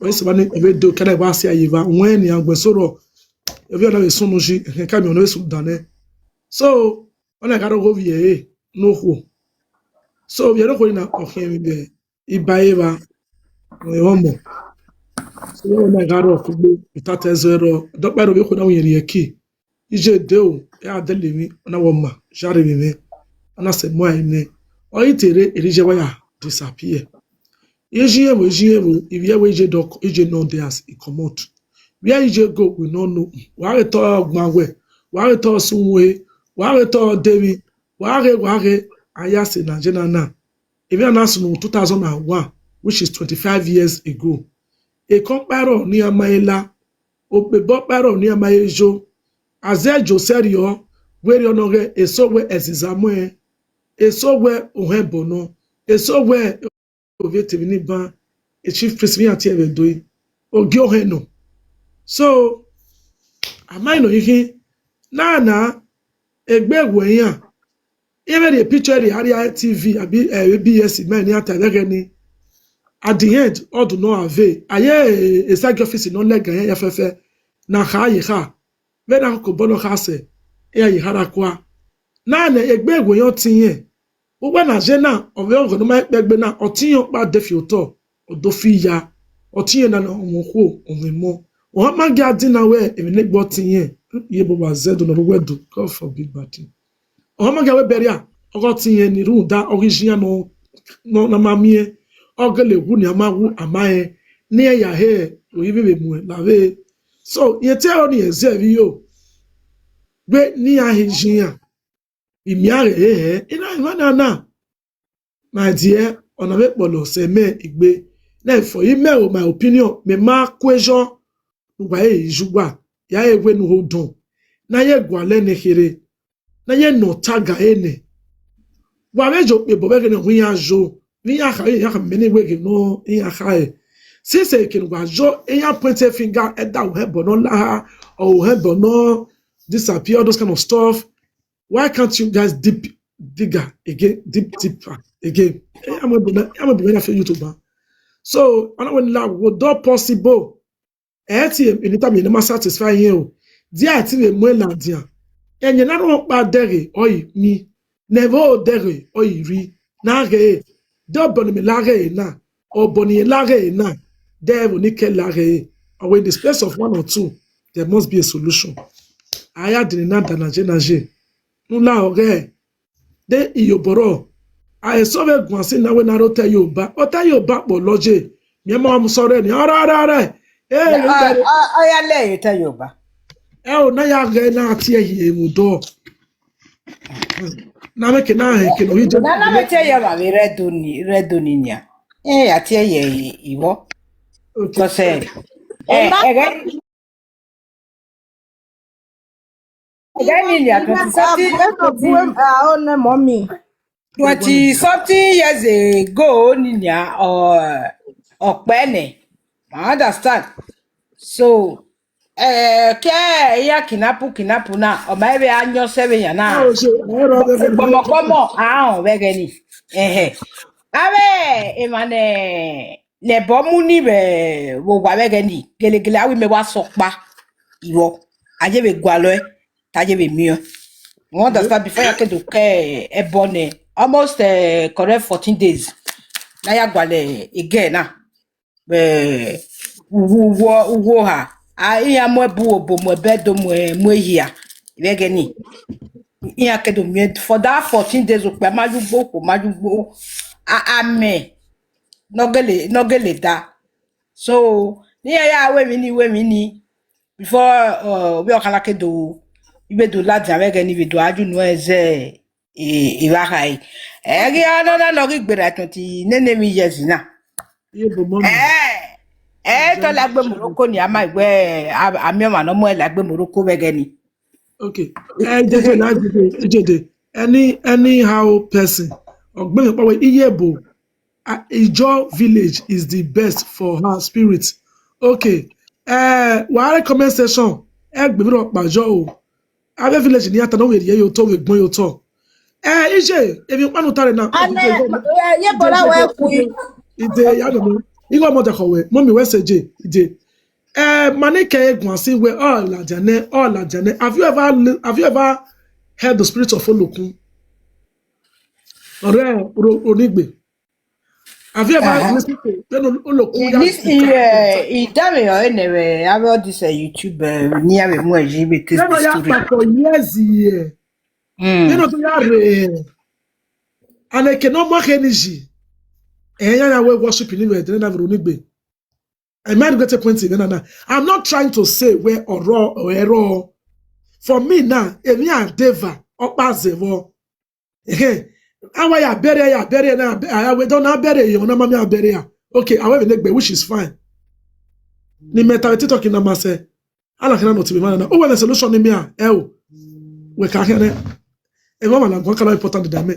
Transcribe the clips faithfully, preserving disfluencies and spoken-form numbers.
Ese bani ebe do kana ba si ayiva. When ni agwe soro. Ebi ona be sunu shi, ka mi ona be sunu dane. So, ona garo go vie, no ho. So, vie no ho na ohe mi be. Iba eva. No e homo. So, ona garo kugbe, itata zero. Dokpa ro be ko na unye ri eki. Ije de o, e adele mi, ona wo ma, jare mi me. Ona se mo ai ne. O itere, erije wa ya disappear. Ejiye wo, ejiye wo, ibi ewe ije dok, ije no dey as e comot. Where ije go, we no know. Wa re to gbawe, wa re to sunwe, wa re to demi, wa re, wa re, aya se na jena na. Ebi ana sunu two thousand and one, which is twenty-five years ago. E kon paro ni amaela, o pe bo paro ni amaejo. Aze jo serio, weri ono re, eso we ezizamwe, eso we ohen bono, eso we ove tevini ban, e chief priest mi ati eve doi. Ogi ohen no. So, amai no hihi, na na, egbe we yan. Even the picture the area T V, abi, eh, B S, man, ni ata vegeni. At the end, all do not avail. Aye, eh, esagi office no lega ya fefe. Na ha ye ha. Ve na ko bono ha se. E aye ha ra kwa. Na ne egbe we yo tin yen. Uwe na je na, ove ogo no ma pe gbe na, otin yo pa de fi oto. Odo fi ya. Otin yen na na omo kwo, omo mo. O ha ma ga di na we, emi ne gbo tin yen. Ye bo wa zedo no we do. God forbid bad thing. O ha ma ga we beria. Ogo tin yen ni ru da, ogi jin ya no, no na ma mi e. Ogo le wu ni ama wu ama e. Ni e ya he, o yi be mu e, la ve. So, ye te o ni e ze vi yo. Gbe ni a he jin ya. Imi a he he, ina ima na na. My dear, ona me polo se me igbe. Na for you me o, my opinion, me ma kwejo. Ngwa e jugwa, ya e we nu hold on. Na ye gwa le ne here. Na ye no taga e ne. Wa me jo pe bo be ke ne hu ya jo. Ni ya ha, ya ha me ne we ke no, ya ha e. Since e ke gwa jo, e ya point a finger, e da o he bo no la ha, o he bo no disappear, all those kind of stuff. Why can't you guys deep digger again, deep deeper again? Eh, I'm a, I'm a, I'm a YouTube. So, I don't want to laugh. What do possible? Eh, ti, anytime you never satisfy you. Dia ti le mo la dia. Enye na ro pa dere, oi, mi. Never o dere, oi, ri. Na ge. Do boni mi la ge na. O boni la ge na. Devil ni ke la ge. Or in the space of one or two, there must be a solution. Aya dini na da na je na je. Nu la oge. De iyoboro. A eso ve gwan si na we na ro te Yoruba. O te Yoruba po loje. Mi e mo am sore ni. Ora, ora, ora. Eh, yo, dare. Oya le e te Yoruba. E o na ya ge na ti e ye mu do. Na me ke na he ke no yi je. Na na me te ye ba ve re do ni, re do ni nya. Eh, ya ti e ye iwo. Okay. Kose. Eh, eh, Then in their twenty something, twenty something years ago, Ninia or Okpene, I understand. So, eh, ke ya kinapu kinapu na, o ma ebe anyo sebe ya na. Komo komo, ah, o begeni. Eh, eh. Abe, emane, ne bo mu ni be, wo wa begeni. Gele gele, awi me wa sokpa. Iwo, aje be gwalo e, ta je be mi o. You understand? Before ya ke do ke e born e, almost, eh, correct fourteen days. Na ya gwale again na. Eh, uwo, uwo, uwo ha. A, iya mo e bu obo, mo e be do, mo e, mo e hia. Ibe geni. Iya ke do mi e, for that fourteen days, o pe ma ju gbo, ko ma ju gbo. A, a me. No gele, no gele da. So, ni ya ya we mi ni, we mi ni. Before, uh, we okala ke do, ibe do la dia we geni, we do aju no eze, e, e wa hai. E, gi ano na no gi gbera twenty, ne ne mi years na. Ye bo mo. Eh, eh, to la gbe Morocco ni ama we, a, a mi ma no mo la gbe Morocco we geni. Okay. Eh, J J, na J J, J J. Any, anyhow person. Ogbemi Pawe Iyebo. Ah, Ijo village is the best for her spirit. Okay. Eh, wàá comment section. Ẹ gbé mi lọ pàjọ́ o. Abẹ́ village ni ata náà wèrè yóò tó wè gbọ́n yóò tọ̀. Eh, Ije, èmi pàánù tààrẹ̀ náà. Ane, eh, ye bola we kui. Ìdè ìyá mi mú. Igo mo jako we, mommy we se je, je. Eh, manike egwan si we, oh, la jane, oh, la jane. Have you ever, li- have you ever heard the spirit of Olokun? Ore, ro, onigbe. Have you ever listened to, then Ol- Olokun ya This speak? Year, he tell me, oh, anyway, I have all this uh, YouTube uh, near me, more G B this Then I story. Have for years here. You Mm. Know, to ya re. And I cannot mock energy. And ya we worship in the then I will be. I might get a point in another. I'm not trying to say where or raw or error. For me now, if you are Deva, Okpazevo, ehe, awa ya bury ya, bury na, I will don't bury you, na mami bury ya. Okay, I will negbe, which is fine. Ni mentality talking na mase. Ala kana no tibi mana. O we solution ni mi a, e o. We ka kene. E mama na gwa kala important da me.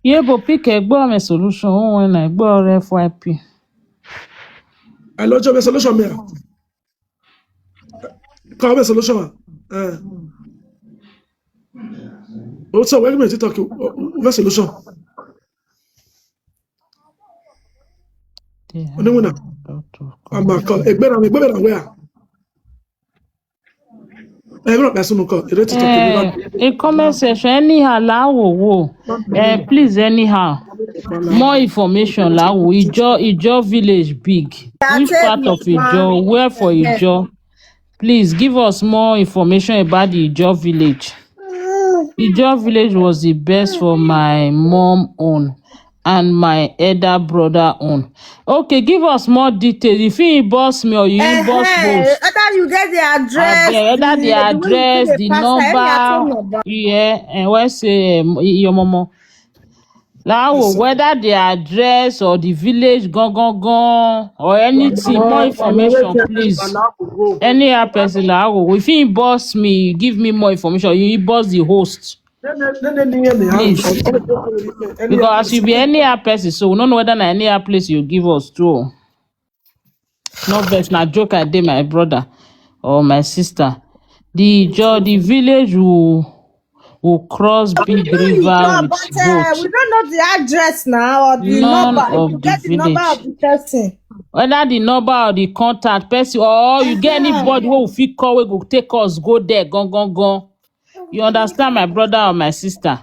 Ye bo pick egbo me solution, o when na egbo re F Y P. I love your solution me. Ka we solution. Eh. O so we me talk we solution. They Oni have wona. A lot of Ama ko comments. Egbe na egbe na where? Egbe na person ko. Ere ti talk Eh, about in comment section, anyhow, la wo wo. Eh, please, anyhow. More information, la wo. Ijo, Ijo village big. Which part of Ijo? Where for Ijo? Please give us more information about the Ijo village. Ijo village was the best for my mom own and my elder brother own. Okay, give us more details. If you inbox me or you inbox Eh, host, whether you get the address, abeg, whether the the, the way you address, take the the pass, any account number, number. Yeah, and where say um, your mama. Now, whether the address or the village, gone, gone, gone, or anything, more information, please. Any other person, now, if you inbox me, give me more information. You inbox the host, please. Because as you be any other person, so we don't know whether na any other place you give us to. No vex, na joke I dey, my brother or my sister. The jo the village will will cross big river with boat. We don't know the address now or the number. If you get the number of the person. Whether the number or the contact person, or you get anybody who fit call, we go take us go there, gone, gone, gone. You understand, my brother or my sister?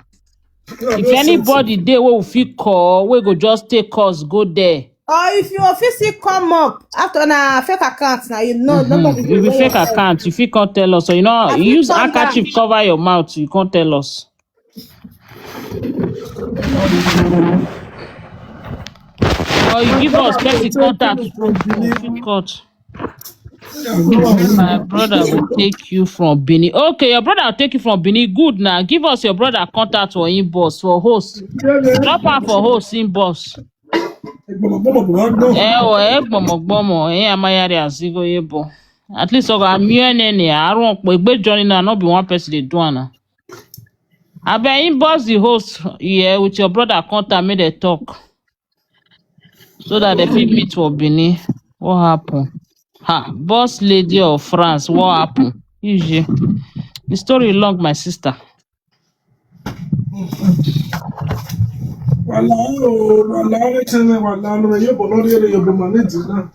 If anybody there, we fit call, we go just take us go there. Or if you officially come up after na fake account now, you know, mm-hmm. Nobody. If you fake account, if you can't tell us, so you know, you use handkerchief cover your mouth, you can't tell us. Or you give us person contact, you fit cut. My brother will take you from Benin. Okay, your brother will take you from Benin. Good now. Give us your brother contact for inbox for host. Drop her for host inbox. Eh, oh, eh, gbomo, gbomo, eh, amayari azigo yebo. At least, okay, I'm here, nene, I don't, but big journey now, not be one person they do now. I bet inbox the host, yeah, with your brother contact me, they talk. So that they fit meet for Benin. What happened? Ha, boss lady of France, what happened? Ije. The story long, my sister. Wala o, wala o, tene wala o, yo bo lori yo bo manage na.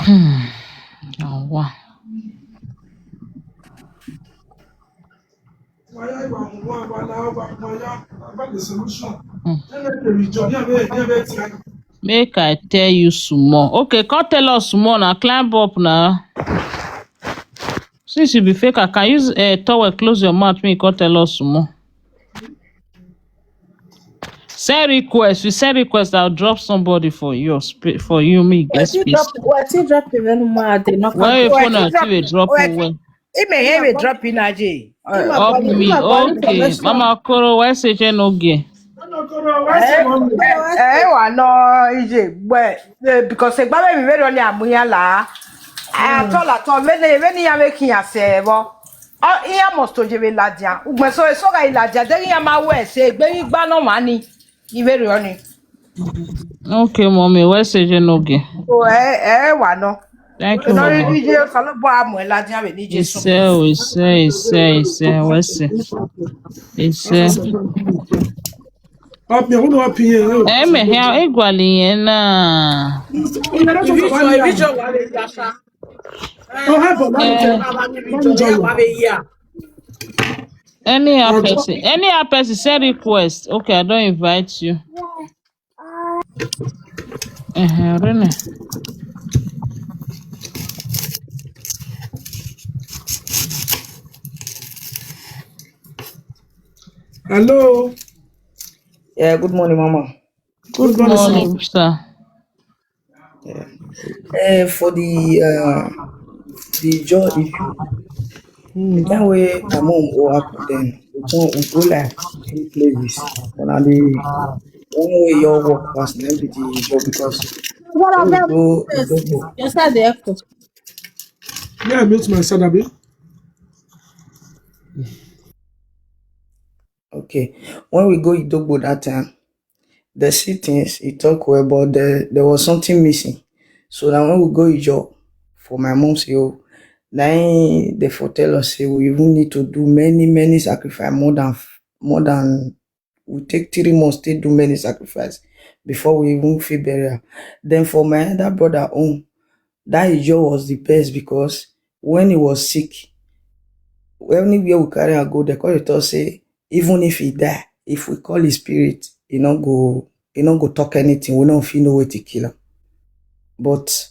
Hmm. Awa. Make I tell you some more. Okay, come tell us some more now. Climb up now. Since you be fake, I can use a towel, close your mouth, make you come tell us some more. Send request. You send request, I'll drop somebody for your spa-, for you, me, get space. Wetin drop, wetin drop you when more dey knock. Where your phone until we drop you when? He may hear we drop in aje. Up me. Okay. Mama Koro, why say je no ge? Eh, eh, wa no ije, but, eh, because egba mi very only amuya la. At all, at all. Many, many ya making ya say, bo. Oh, iya must to jebe ladia. Ugbe so, so ga ladia. Then ya ma we say, gbe igba no money. Iwe re oni. Okay, mommy, why say je no ge? Oh, eh, eh, wa no. Thank you, Sorry, Mama. D J, kalo bo amo ela dia we ni Jesu. Ise, ise, ise, ise, wese. Ise. Happy, I don't know happy here. Eme, ya igwali yena. Oh, yeah, that's what I want. Vision wa le ya sha. Oh, hi, Bob. Eh, Let me join you. any other person, any other person send request. Okay, I don't invite you. Uh-huh, Rene. Hello. Yeah, good morning, Mama. Good Good morning, sir. Morning, sir. Yeah. Uh, for the uh, the joy issue, the time where my mom go up then, we go, we go like three places. And I the one way your work pass, then be the job because What when we about go, we go, go. Yes, sir, the echo. Yeah, mute my son, Abi. Okay. When we go Idogbo that time, the see things, he talk well, but there, there was something missing. So now when we go Ijo for my mom's yo, now they for tell us say we even need to do many, many sacrifice, more than f- more than we take three months to do many sacrifice before we even feel burial. Then for my elder brother own, that Ijo was the best because when he was sick, anywhere we carry and go, they call it us say, even if he die, if we call his spirit, he not go, he not go talk anything. We don't feel no way to kill him. But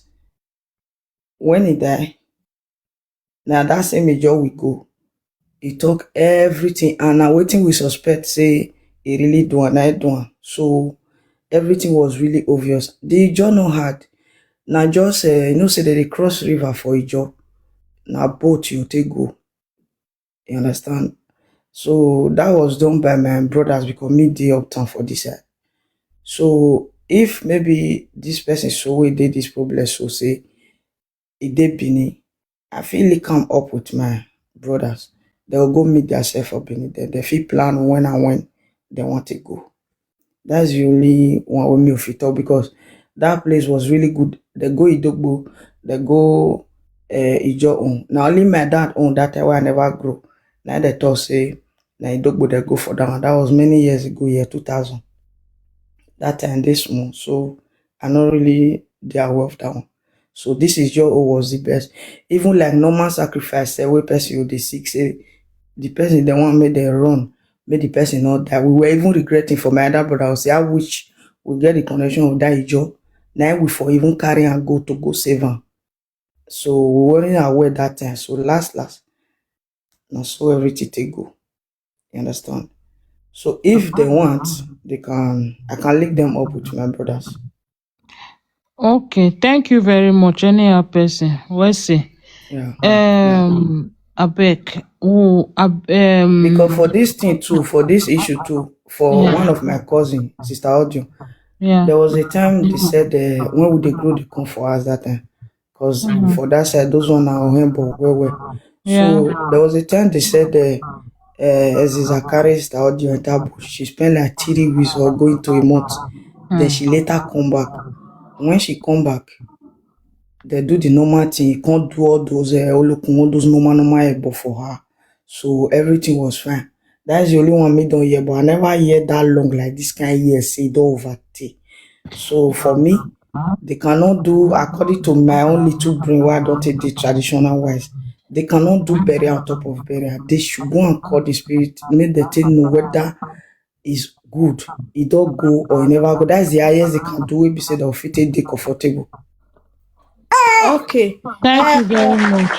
when he die, now that same Ijo we go. He talk everything, and now waiting we suspect say he really do and I do am. So everything was really obvious. The Ijo no hard. Now just uh, you know say they dey cross river for Ijo. Now boat you take go. You understand? So that was done by my brothers because me dey uptown for this side. So if maybe this person so we did this problem, so say it dey Benin, I feel it come up with my brothers. They will go meet themselves for Benin. Then they feel plan when and when they want to go. That's the only one with me if you talk because that place was really good. They go Idogbo, they go uh, Ijo own. Now only my dad own that time where I never grow. Now they talk say now Idogbo they go for that one. That was many years ago, year two thousand. That time they small, so I not really they aware of that one. So this is your own was the best. Even like normal sacrifice, say where person you dey sick, say the person they want make they run, make the person not die. We were even regretting for my other brother. I say I wish we get the connection of that Ijo. Now we for even carry and go to go save him. So we weren't aware that time. So last last, now so everything take go. You understand? So if they want, they can. I can link them up with my brothers. Okay, thank you very much. Any other person? Wese. Yeah. Um, Abeg. Oh, ab- um, Because for this thing too, for this issue too, for Yeah. one of my cousin, Sister Audio, yeah. there was a time they said uh, when would they grow the corn for us that time? Because for that side, those one are on him but well well. Yeah. So there was a time they said uh, uh, as Zakari Sister Audio and Tabu, she spent like three weeks or going to a month. Then she later come back. When she come back, they do the normal thing. You can't do all those uh, olokun, all those normal normal but for her. So everything was fine. That's the only one me don't hear, but I never hear that long like this kind year say it don't overtake. So for me, they cannot do according to my own little brain where I don't take the traditional wise. They cannot do burial on top of burial. They should go and call the spirit, make the thing know whether is good, it don't go or it never go. That's the highest they can do. We be said of fit they comfortable. Okay. Thank you very much.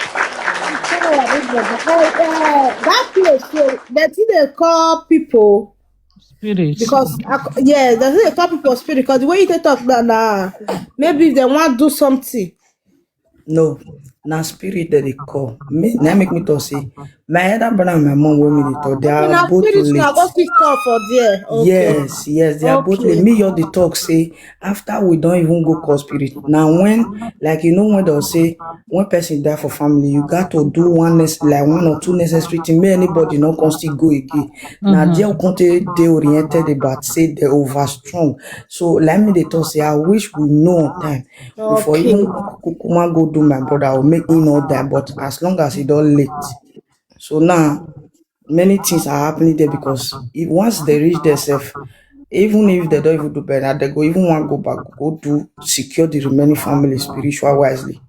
Uh, that place, so that thing they call people Spirit. because uh, yeah, that's what they call people spirit. Because the way you dey talk now, now maybe if they want to do something, No, Na spirit that they call. Me, na make me talk say, my elder brother and my mom, when me they talk, they are Una both spirit na late. go fit call for there. Okay. Yes, yes, they are both Okay. late. Me, you the talk say after we don't even go call spirit. Now when, like, you know, when they'll say, when person die for family, you got to do one nece- like one or two necessary things. May anybody not come still go again. Now they come to they oriented about say they over strong. So let me they talk say I wish we know on time before even Okay. Kukuma go do my brother, I will make him not die. But as long as he don't late, so now many things are happening there because if, once they reach themselves, even if they don't even do better, they go even want go back, go do secure the remaining family spiritual wisely.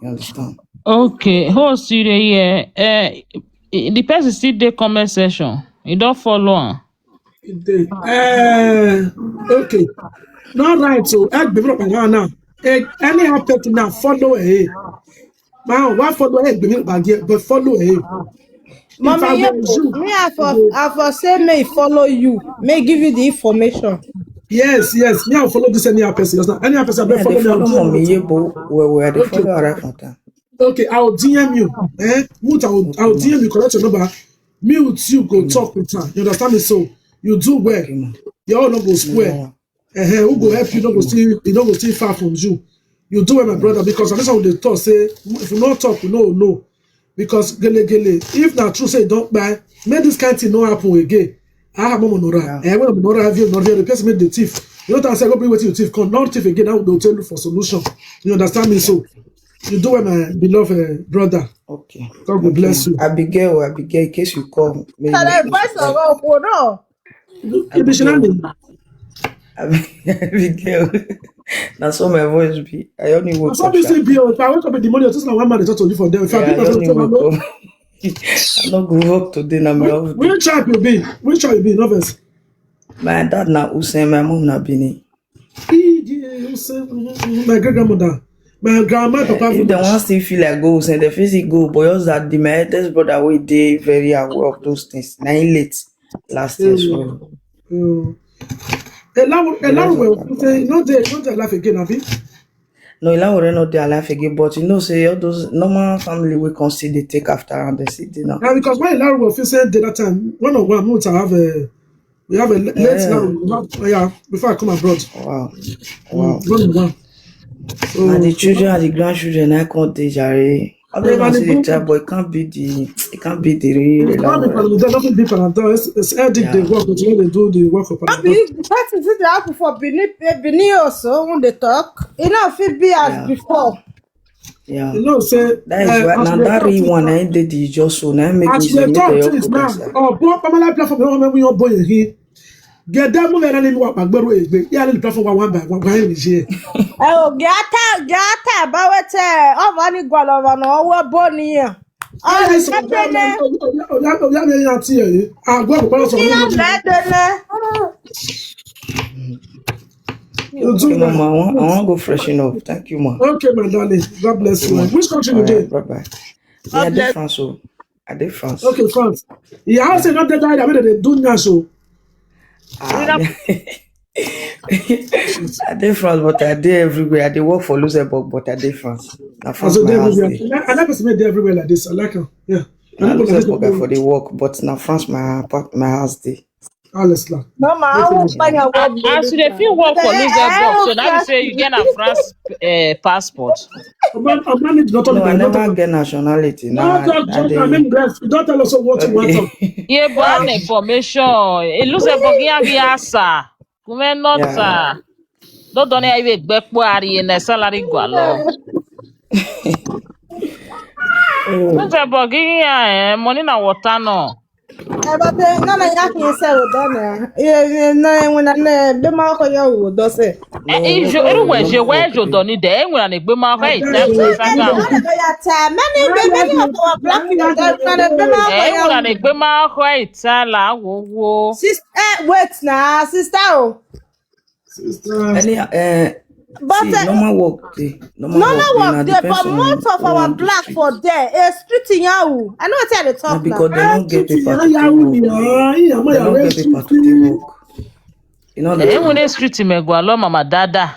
You understand? Okay, host, you dey here. Uh, the person still dey comment section. You don't follow am. Dey. Eh, okay. Not right. So, eh, be from now now. Eh, anyhow, person now follow eh. Now, why follow eh? Be from here, but follow eh. If I Mommy, were yes, you, me, I I for, go, I for say may follow you, may give you the information. yes, yes. Me, I'll follow this anyhow person. Just now, anyhow person, I Yeah, follow they me. I'll follow D M mommy you. Yebo. Well, well, they Okay. Follow her right from time. Okay, I'll D M you. Eh? Mute, I'll, I'll D M you, collect your number. Me with you, go Mm. talk with her. You understand me? So, you do well. Okay, ma. Your own no go square. Yeah. Eh, eh, who go Yeah, help you, no okay, go ma. Still, you no go still far from you. You do well, my brother, because I just want to talk say, if you not talk, we no know. Because gele gele, if na true say don't buy, make this kind thing no happen again. I have mama nora. Yeah. Eh, when mama nora have you, not the person make the thief. You know what I'm saying? Go bring what you thief. Come, not thief again. Now they'll tell you for solution. You understand me? So, you do well, my beloved brother. Okay. God will Okay, bless ma. You. Abigail, Abigail, in case you call, may So you the voice of God, oh no. Ibi Shinani. Abigail. Abigail. That's what my voice be. I only I woke saw up, this sha. C P O. If I wake up in the morning, just like one man, they talk to you for them. If I Yeah, be I not only talk, woke no. Up. I no go work today, na my off day. Which tribe you be? Which tribe you be? No verse. My dad na Usain, my mom na Benin. He, the, you say, mm, mm, my great grandmother, my grandma, Eh, papa, if they want still feel like go Usain, they fit still go. But just that the my eldest brother wey dey very aware of those things. Na him late last year, so Mm. Allow, the allow rest of well. them. Say, no, they, no, they laugh again, abi. No, Ilawore no dey alive again, but you know say all those normal family wey come still dey take after am, they still dey now. Now, because when allow well, feel say the that time, one of one month I have a, we have a le- late Yeah. now. We have, yeah, before I come abroad. Wow, Mm, wow. one of one. Na the So, children and the grandchildren na come dey jare. All those yeah, ones and still dey the try, book, but it can't be the, it can't be the real it can't be Ilawore. Panadol, nothing be Panadol. It's, it's headache they Yeah, work, but when they do the work of Abi, Panadol. the person sit dey happen for Benin, eh, Benin also when they talk. E no fit be as yeah, before. Yeah. You know, say, That is uh, why as now we that talk real things one now, I did the just so now make as me say we make talk the things young now, person. Oh, boy, Pamela platform, no, we your boy here. Get that move and me what Agbero egbe. Yeah, the platform one one by one by here. Oh, gata, gata, bawete. Oh, vani gwalo vano, owo boni ya. Yeah, Oh, yeah, so, yeah, gata yeah, ne. yeah, yeah, yeah, yeah, yeah, yeah, yeah. I go for Pamela, so Ni we ya know. gata ne. You Okay, do mama, I well. want, I want to go freshen up. Thank you, ma. Okay, my darling. God bless Okay, you. ma. Which country you All right, dey? bye bye. God Yeah, I dey bless. France, so I dey France. Okay, France. Yeah, I say Yeah. not that I mean they do now so. Ah, I dey France, but I dey everywhere. I dey work for Luxembourg, but I dey France. Na I France so my there house everywhere. dey. I, I never see me there everywhere like this. I like her. Yeah. I Na know because I Luxembourg I say for dey work, but na France my apart, my house dey. Honestly. Mama, I Okay. won't find a word. As you dey fit work for Luxembourg, so now you say you get a France uh, passport. I man, I manage not No, only I not never talk. get nationality. No Na talk, I just I dey. mean rest. You don't tell us what you want Okay. talk. Ye born information. In Luxembourg, you have the answer. Kume not Yeah. uh, don't don't have a back quarry and a salary go along. Oh, Luxembourg, yeah, eh, money na water no. Eh, but eh, no, no, you can say we done eh. Eh, eh, no, eh, when I eh, be my ko ya wo do say. Eh, eh, no, je no, ero we no je more we work jo today. doni de, eh, when I gbe ma I ka tell ita you, for you saka. know, Ana be ya ta. Many, I be like many you. of our black I people. like That you. man be my ko Eh, ya when I wo. gbe ma ka ita la wo wo. Sister, eh, wait now, sister. Oh. Sister. Any uh, But see, uh, normal work dey. Normal normal work dey. Na work there, depends but on most of who our wan do black street. For there, eh, street in Yahu. I know what I dey Na talk now. because they Ah, no get Titi, paper ah, to take Yahoo, work. yeah, yeah, They my no way get paper to take Titi. Work. You know Eh, that. when the street me go along, mama dada.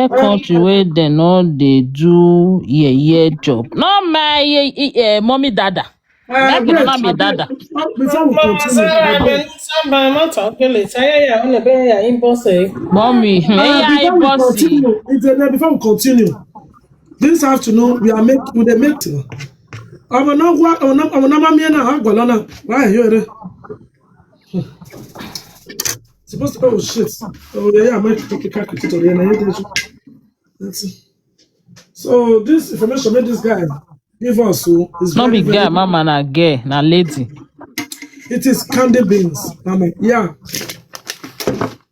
get country wey dem no dey do yeye job. No my eh, eh, eh, mommy dada. That be mama be dada. Before we continue, I beg. Samba, I'm not talking later. Yeah, yeah, I'm gonna be here in boss, eh. Mommy, hmm, Uh, yeah, before we bossy. Continue, it's a, before we continue, this afternoon we are make we dey make tea. Our number, our number, our number, me and her, Gwalana. Why are you here? Supposed to go with shit. Oh yeah, yeah, my people can't get it already. That's it. So this information made this guy give us, so it's No very, be very guy, mama na girl, na lady. It is candy beans, mama. Yeah.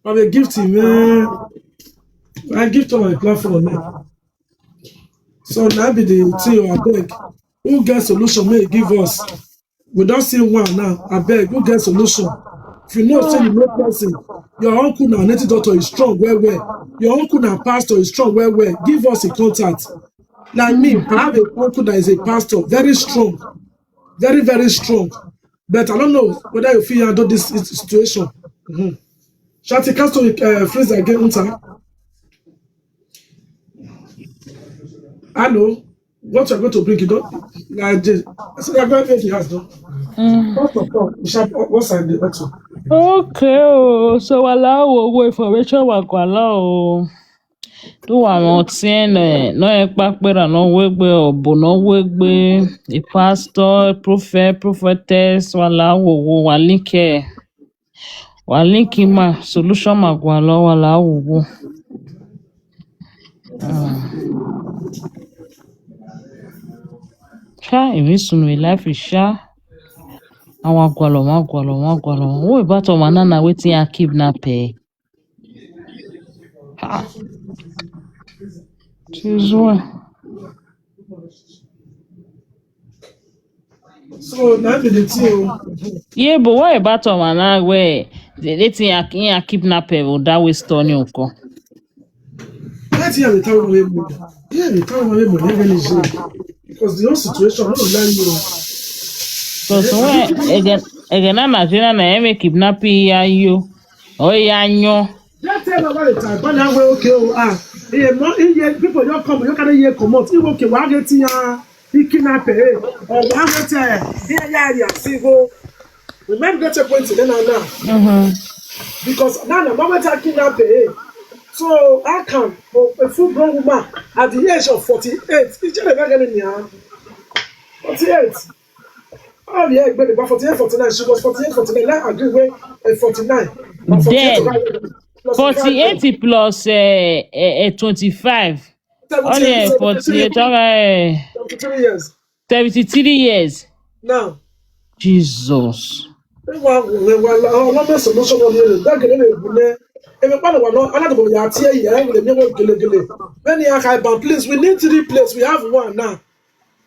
I will give to him. Eh, I give to my platform now. So now be the thing, I beg. Who get solution may give us? We don see one now. I beg, who get solution? If you know say you know person, your uncle na native doctor is strong well well. Your uncle na pastor is strong well well. Give us a contact. Like me, I have a uncle that is a pastor, very strong, very very strong. But I don't know whether you fit handle this situation. Mm-hmm. Shanti, cast to uh, freeze again, Unta. Hello, what you are going to bring? You don't like this. I said, I'm going to make the house, though. Mm. First of all, we shall, what's on the bottom? Okay, oh, so wala wo wo information wa kwala o. Do wa mo tien eh, no e pa pera no wegbe obo no wegbe a pastor, prophet, prophetess, wala wo wo wa like. Wa link ma solution ma gwalo wala wo wo. Ah. Sha, if you soon we life is sha. Awa gwalo, ma gwalo, ma gwalo. Wo about o manana wetin a kidnap eh. Ha. Tizwa. So now be the thing. Yeah, but what about Omana where they, they think I can kidnap her or that way stone you go? That year we tell me, yeah, we tell me, we never is because the whole situation no like you. Because when again, again, I'm not doing na eme kidnap ya you. Oh yeah, no. That time I want to talk, but now we okay. Oh, ah, yeah, more in here, people don't come, you can't hear come out. You okay? What get here? He kidnap her. Oh, what get here? Yeah, yeah, yeah. See go. We might get a point in there now. Mm-hmm. Because now, now, mama talking kidnap her. So I can, oh, a full grown woman at the age of forty-eight. It's just a very young. Forty-eight. Oh yeah, but about forty-eight, forty-nine. She was forty-eight, forty-nine. Let's agree with a forty-nine. But forty-eight Then, to five, plus forty-eight five. Plus uh, uh, uh, twenty-five. All seventy-eight, here seventy-three, forty-eight, all right. Seventy-three years. Seventy-three years. Now. Jesus. Ẹ wá wò, ẹ wá la, ọlọ́mọ solution wọn ni èrè, dágẹ̀lẹ́ lè gùn lẹ́. Ẹ fẹ́ pàdé wà náà, aládùúgbò yà á tiẹ̀ yìí, ẹ wùlẹ̀ ní ẹ̀wọ̀n gẹ́lẹ́gẹ́lẹ́. Many are high bound, please, we need three places. We have one now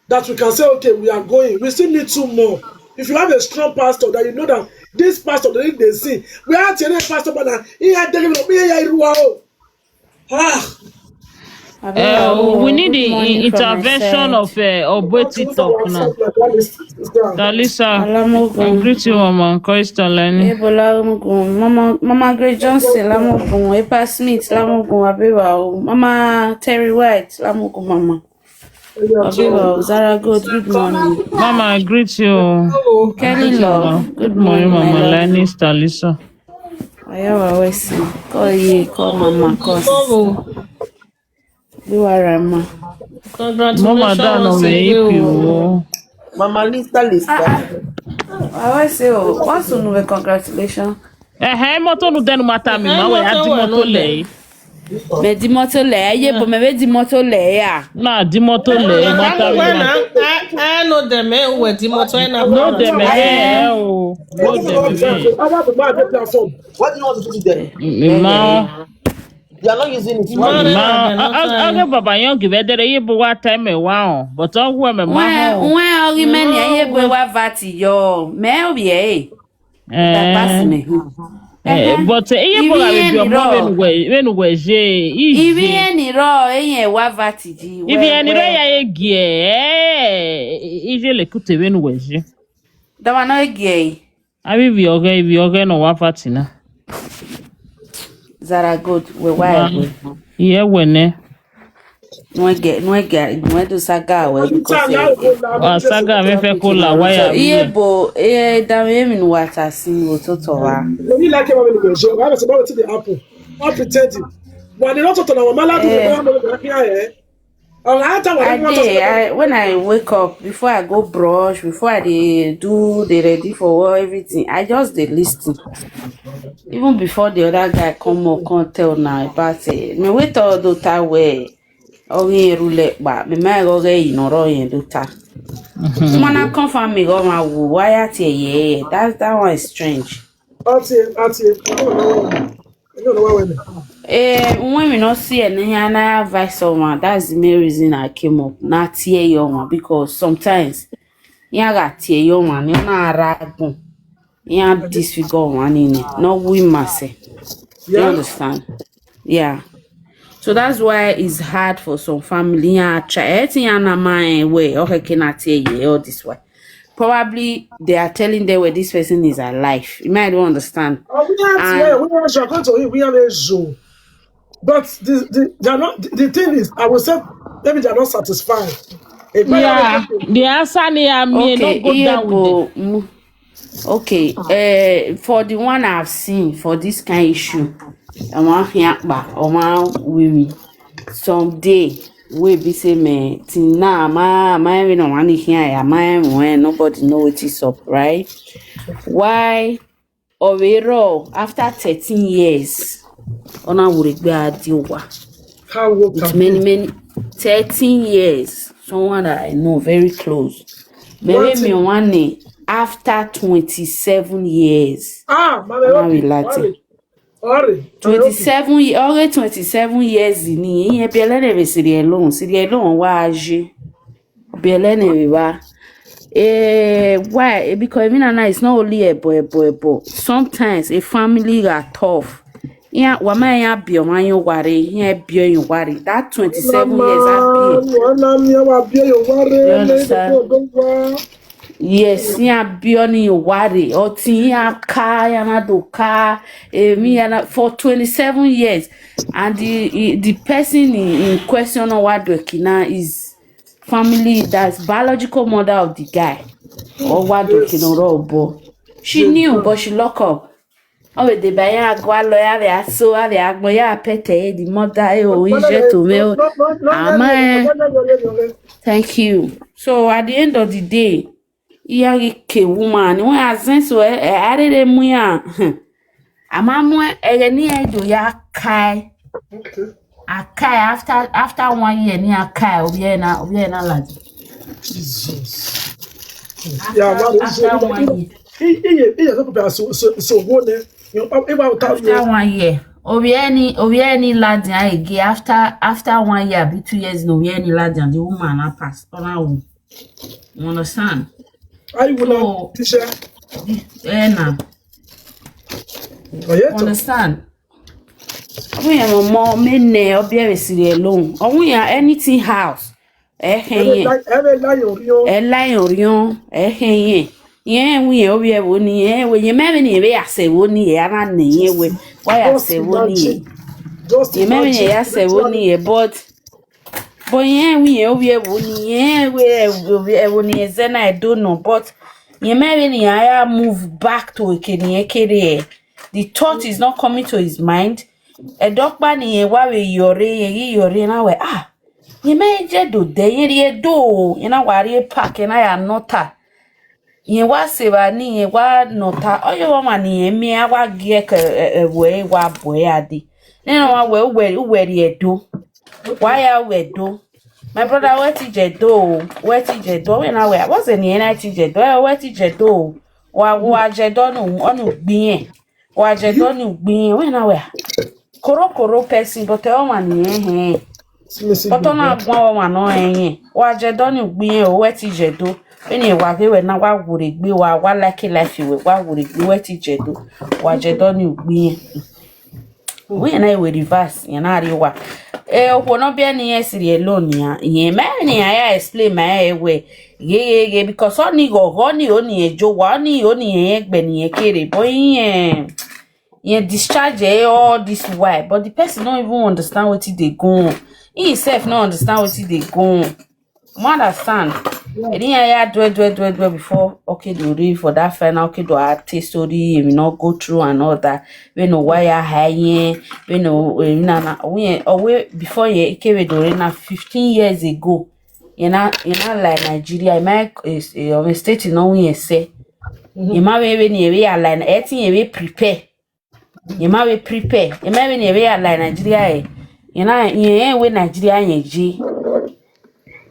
that we can say, okay, we are going. We still need two more. If you have a strong pastor that you know that this pastor, they need the sin. We have to pastor, but he had to give up. He had to Ah. Uh, we need the in- intervention of uh, Obwe TikTok now. Talisa, I greet you, Mama. Christian Lenny. Ebola Lamugun, Mama, Mama Grace Johnson Lamugun, Epa Smith Lamugun, Abiwa, Mama Terry White Lamugun, Mama. Abiwa, Zara Gold, good morning. Mama, I greet you. Kelly Love, good morning, Mama. Lenny, Talisa. Ayawa Wesi, call ye, call mama, call sister. You are a ma. Congratulations. Mama, that no may help you. Mama, lista, lista. I always say, oh, what's the new? Congratulations. Ehe, moto nu denu mata mi ma we a di moto le. Me di moto le, ye bo me we di moto le ya. Na di moto le mata mi. I know them, eh, we di moto na. No dem eh o. No dem eh. What do you want to do with them? Ma. They are not using it. Ma, aga baba yon gi vedere ye bo wa time wa on. But on we me ma. When, when argument ye bo wa vati yo. Me o bi eh. That pass me. Eh, but eh, iye bo ga be bi omo when we when we je. Ibi eni ro eyen wa vati ji. Ibi eni ro ya ye gi eh. Ije le kute when we je. Da wa no gi eh. Abi bi oge ibi oge no wa vati na. Zara good we wa we. Iye we ne. Nwege, nwege, nwedu saga we because wa saga me fe ko la wa ya. Iye bo e da me mi nu wata si wo to to wa. Let me like him when we go. Why was about to the apple? Not pretending. Why they not to na wa mala do the mala do the apple eh? I dey, I, when I wake up, before I go brush, before I dey do, dey ready for work, everything, I just dey listen. Even before the other guy come up, come tell na about eh, me wait all the time where Orin erule pa, me ma go get inoro yen do ta. Mana confirm me go ma wo why at ye. That that one is strange. Ati ati. I don't know why. Eh, when we not see any and I advise someone, that's the main reason I came up. Not here your one because sometimes you got here your one, you na ragun. You disfigure one in it. No we must say. You understand? Yeah. So that's why it's hard for some family. Yeah, try everything and a man way. Okay, can I tell you all this way? Probably they are telling them where this person is alive. You might don't understand. Oh, we are here. We are going to we are a zoo. But the, the, they are not. The, the thing is, I will say maybe they are not satisfied. Yeah, the answer ni I mean okay, not go down with them. Okay, uh, for the one I've seen for this kind issue, I want Hiakba, I want Wimi. Someday, we be say me, till now, my, my, we no want to hear, my, when nobody know what is up, right? Why? Overall, after thirteen years, ona wuregbe adiowa. How old? It's many, many, thirteen years. Someone that I know very close. Maybe me one after twenty-seven years. Ah, mama, okay. Twenty-seven years, okay, twenty-seven years ni. Iye bi elene be siri alone, siri alone wa aje. Bi elene be wa. Eh, why? Eh, because even now it's not only a boy, boy, boy. Sometimes a family are tough. Yeah, wama ya bio man yo ware, yeah bio yo ware. That twenty-seven years I be. You understand? Yes, yeah bio ni yo ware. Oti ya ka ya na do ka. Eh, me ya na for twenty-seven years, and the the person in, in question or what do kina is family, that's biological mother of the guy. Or what do kina robo. She knew, but she lock up. Owe de ba ya gwa lo ya ve aso ya ve agbo ya pete e di mother e o ije to me o. Ama e. Thank you. So at the end of the day, iya ke woman when I sense we e are de mu ya. Ama mu e ni e do ya kai. Akai after after one year ni akai obi e na obi e na ladi. Jesus. Yeah, after, after one year. He he he he so so so so go ne. You know, if I tell you. After one year, obi e ni obi e ni ladi again after after one year be two years no obi e ni ladi and the woman na pass. Ona wo. You understand? I will not teacher. Eh na. Understand? Omo mo me ne obi e siri alone. Omo ya anything house. Eh eh. E la yo rio. E la yo rio. Eh eh. Ye wi ye obi e wo ni ye we ye me ni ye be ya se wo ni ye ana ni ye we. Why ya se wo ni ye? Ye me ni ya se wo ni ye but but ye wi ye obi e wo ni ye we e wo ni ye ze na I don't know but ye me ni ya move back to ekeni ekere. The thought is not coming to his mind. Edokpa ni ye wa we yore ye yore na we ah. Ye me je do de ye ye do ye na wari park ye na ya nota. Yen wa se ba ni yen wa nota. Oyo wa ma ni yen mi a wa gi e ke, eh, eh, we wa bo ya di. Neno wa we, we, we ri edo. Wa ya we do. My brother, we ti je do. We ti je do. We na we. What's the name? We ti je do. We ti je do. Wa, wa je do nu, onu gbin. Wa je do nu gbin. We na we. Koro koro person, but e o ma ni yen. But ona gbon o ma no yen. Wa je do nu gbin o, we ti je do. Eni wa ke we na wa wure gbe wa, wa like life we, wa wure gbe we ti je do. Wa je do nu gbin. We na we reverse, yen na ri wa. E, okwo no bi eni yen siri alone ya. Yen me ni ya explain my e we. Ye, ye, ye, because oni go, oni, oni e jo wa, oni, oni e gbe ni e kere. But yen, yen discharge e all this while. But the person no even understand wetin dey go on. He himself no understand wetin dey go on. You understand? Eni ya ya dwe, dwe, dwe, dwe before. Okay, do read for that final. Okay, do a taste story. We no go through and all that. We no why ya high yen. We no, we na, na, we, oh, we, before ye, okay, we do na fifteen years ago. You know, you know, like Nigeria, my, is, eh, of a state, you know, we say. You ma we, we ni we align. Everything we prepare. You ma we prepare. You ma we ni we align Nigeria, eh. You know, yen we Nigeria, yen ji.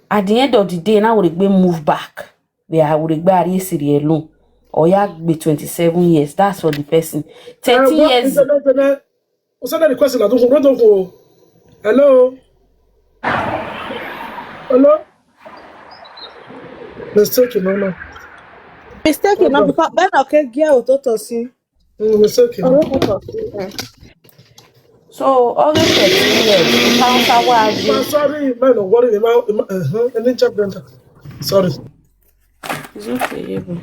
At the end of the day, now we be move back. We are, we be are siri alone. Or ya be twenty-seven years. That's for the person. Thirteen years. What's that the question? I don't know. Hello? Hello? Mistake, no, no. Mistake, no, because Ben, okay, get out of see. Mm, mistake. Oh, okay. So, all the thirteen years, counter wa aje. Sorry, man, no worry, man, uh-huh, any chapter. Sorry. It's okay, yeah, bro.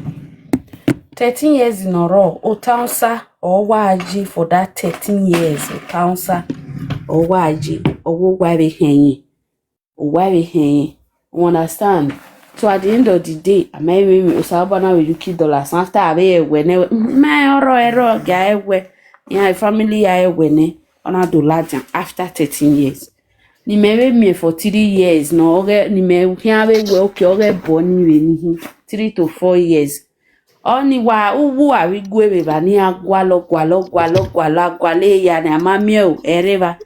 Thirteen years in a row, o town sa, or wa aje for that thirteen years, o town sa, or wa aje, or wo wa be henye. Why we hen? You understand? So at the end of the day, I may be Osabana with Yuki dollars. After I be when my oro ero guy we, yeah, family I when on a dollar after thirteen years. Ni me we me for three years, no, okay, ni me here we okay, okay, born we three to four years. Oni wa uwu awi gwe be ba ni agwalo, gwalo, gwalo, gwalo, agwale ya ni amamie o, ereva.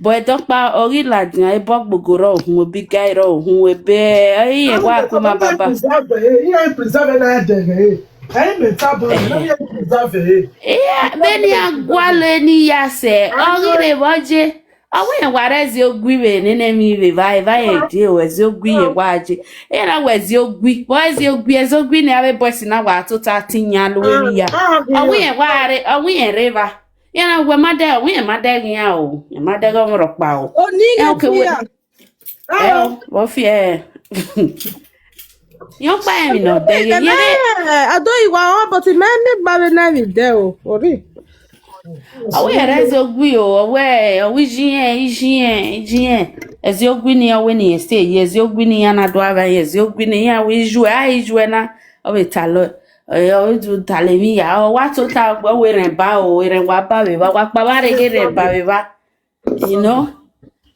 Boy, dokpa, ori la dia, e bog bogoro, hun, obi gai ro, hun, ebe, eh, wa kuma baba. Preserve, eh, he ain't preserve na de, eh. He ain't better boy, he ain't preserve, eh. Yeah, be ni agwalo ni ya se, ori re boje. Awe wa re zi ogwi we, nene mi we, va, va, e, die, we zi ogwi ye, wa je. E na we zi ogwi, we zi ogwi, e zi ogwi ni ave boy si na wa to thirteen ya lo we ya. Awe wa re, awe reva. Ya na we ma de, we ma de ya o. E ma de go mo ro pa o. O ni na okay, we. Eh, wo fi e. Yo pa e mi no de ye. Ado iwa o, but me, me ba we na mi de o. Ori. Awe re zi ogwi o, awe, awe jien, jien, jien. Ezi ogwi ni awe ni ese, ezi ogwi ni ya na do ava, ezi ogwi ni ya we ju, a ju na. Awe talo. Eh, awe du tale mi ya, o wa to ta gbo we re ba o, we re wa ba we ba, wa pa ba re ge re ba we ba. You know?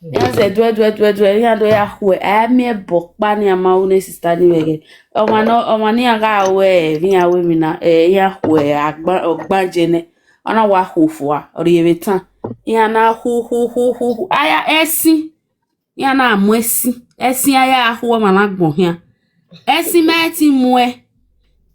Ya ze dwe, dwe, dwe, dwe, ya do ya hwe. A mi e bo pa ni ama u ne sister ni we ge. O ma no, o ma ni aga we, ni awe mi na, eh, ya hwe, agba, ogba je ne. Ona wa hu fua, ori ebe tan. Ya na hu, hu, hu, hu, hu. Aya esi. Ya na mu esi. Esi aya hu o ma na gbon hia. Esi me ti mu e.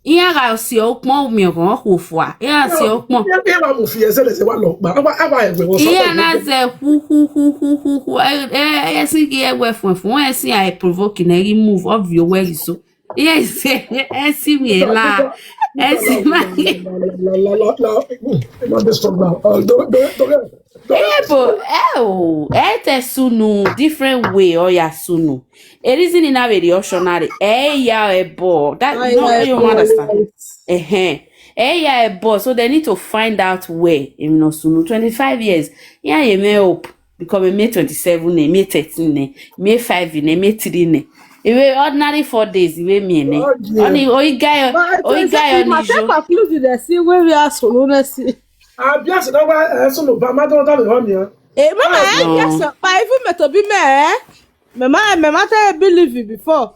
Iya ga si o pon mi o kan hu fua. Iya si o pon. Iya, iya, wa mu fi ese le se wa lo pa. Awa, awa, ewe, wo so. Iya na ze hu, hu, hu, hu, hu, hu. Eh, eh, esi ki ewe fun, fun, esi a provoke na, e move, obvio we so. Yes, esi mi la. Esi ma. La, la, la, la, la. Hmm, not this one now. Uh, do, do, do, do. Eh, bo, eh, oh, eh, te sunu, different way, oh, ya sunu. A reason in a very optionary. Eh, ya, eh, bo. That, no, you understand. Eh, eh. Eh, ya, eh, bo. So they need to find out where, you know, sunu. Twenty-five years. Yeah, you may hope. Because me, me twenty-seven, ne, me thirteen, ne, me five, ne, me three, ne. Iwe ordinary four days, iwe me, ne. Only, oh, you guy, oh, you guy, only you. Conclude the see where we are sunu, na si. Abi ase na wa, eh, sunu ba ma don da me ho mi, eh. Eh, mama, eh, yes, sir. But even me to be me, eh? Me ma, me ma tell believe you before.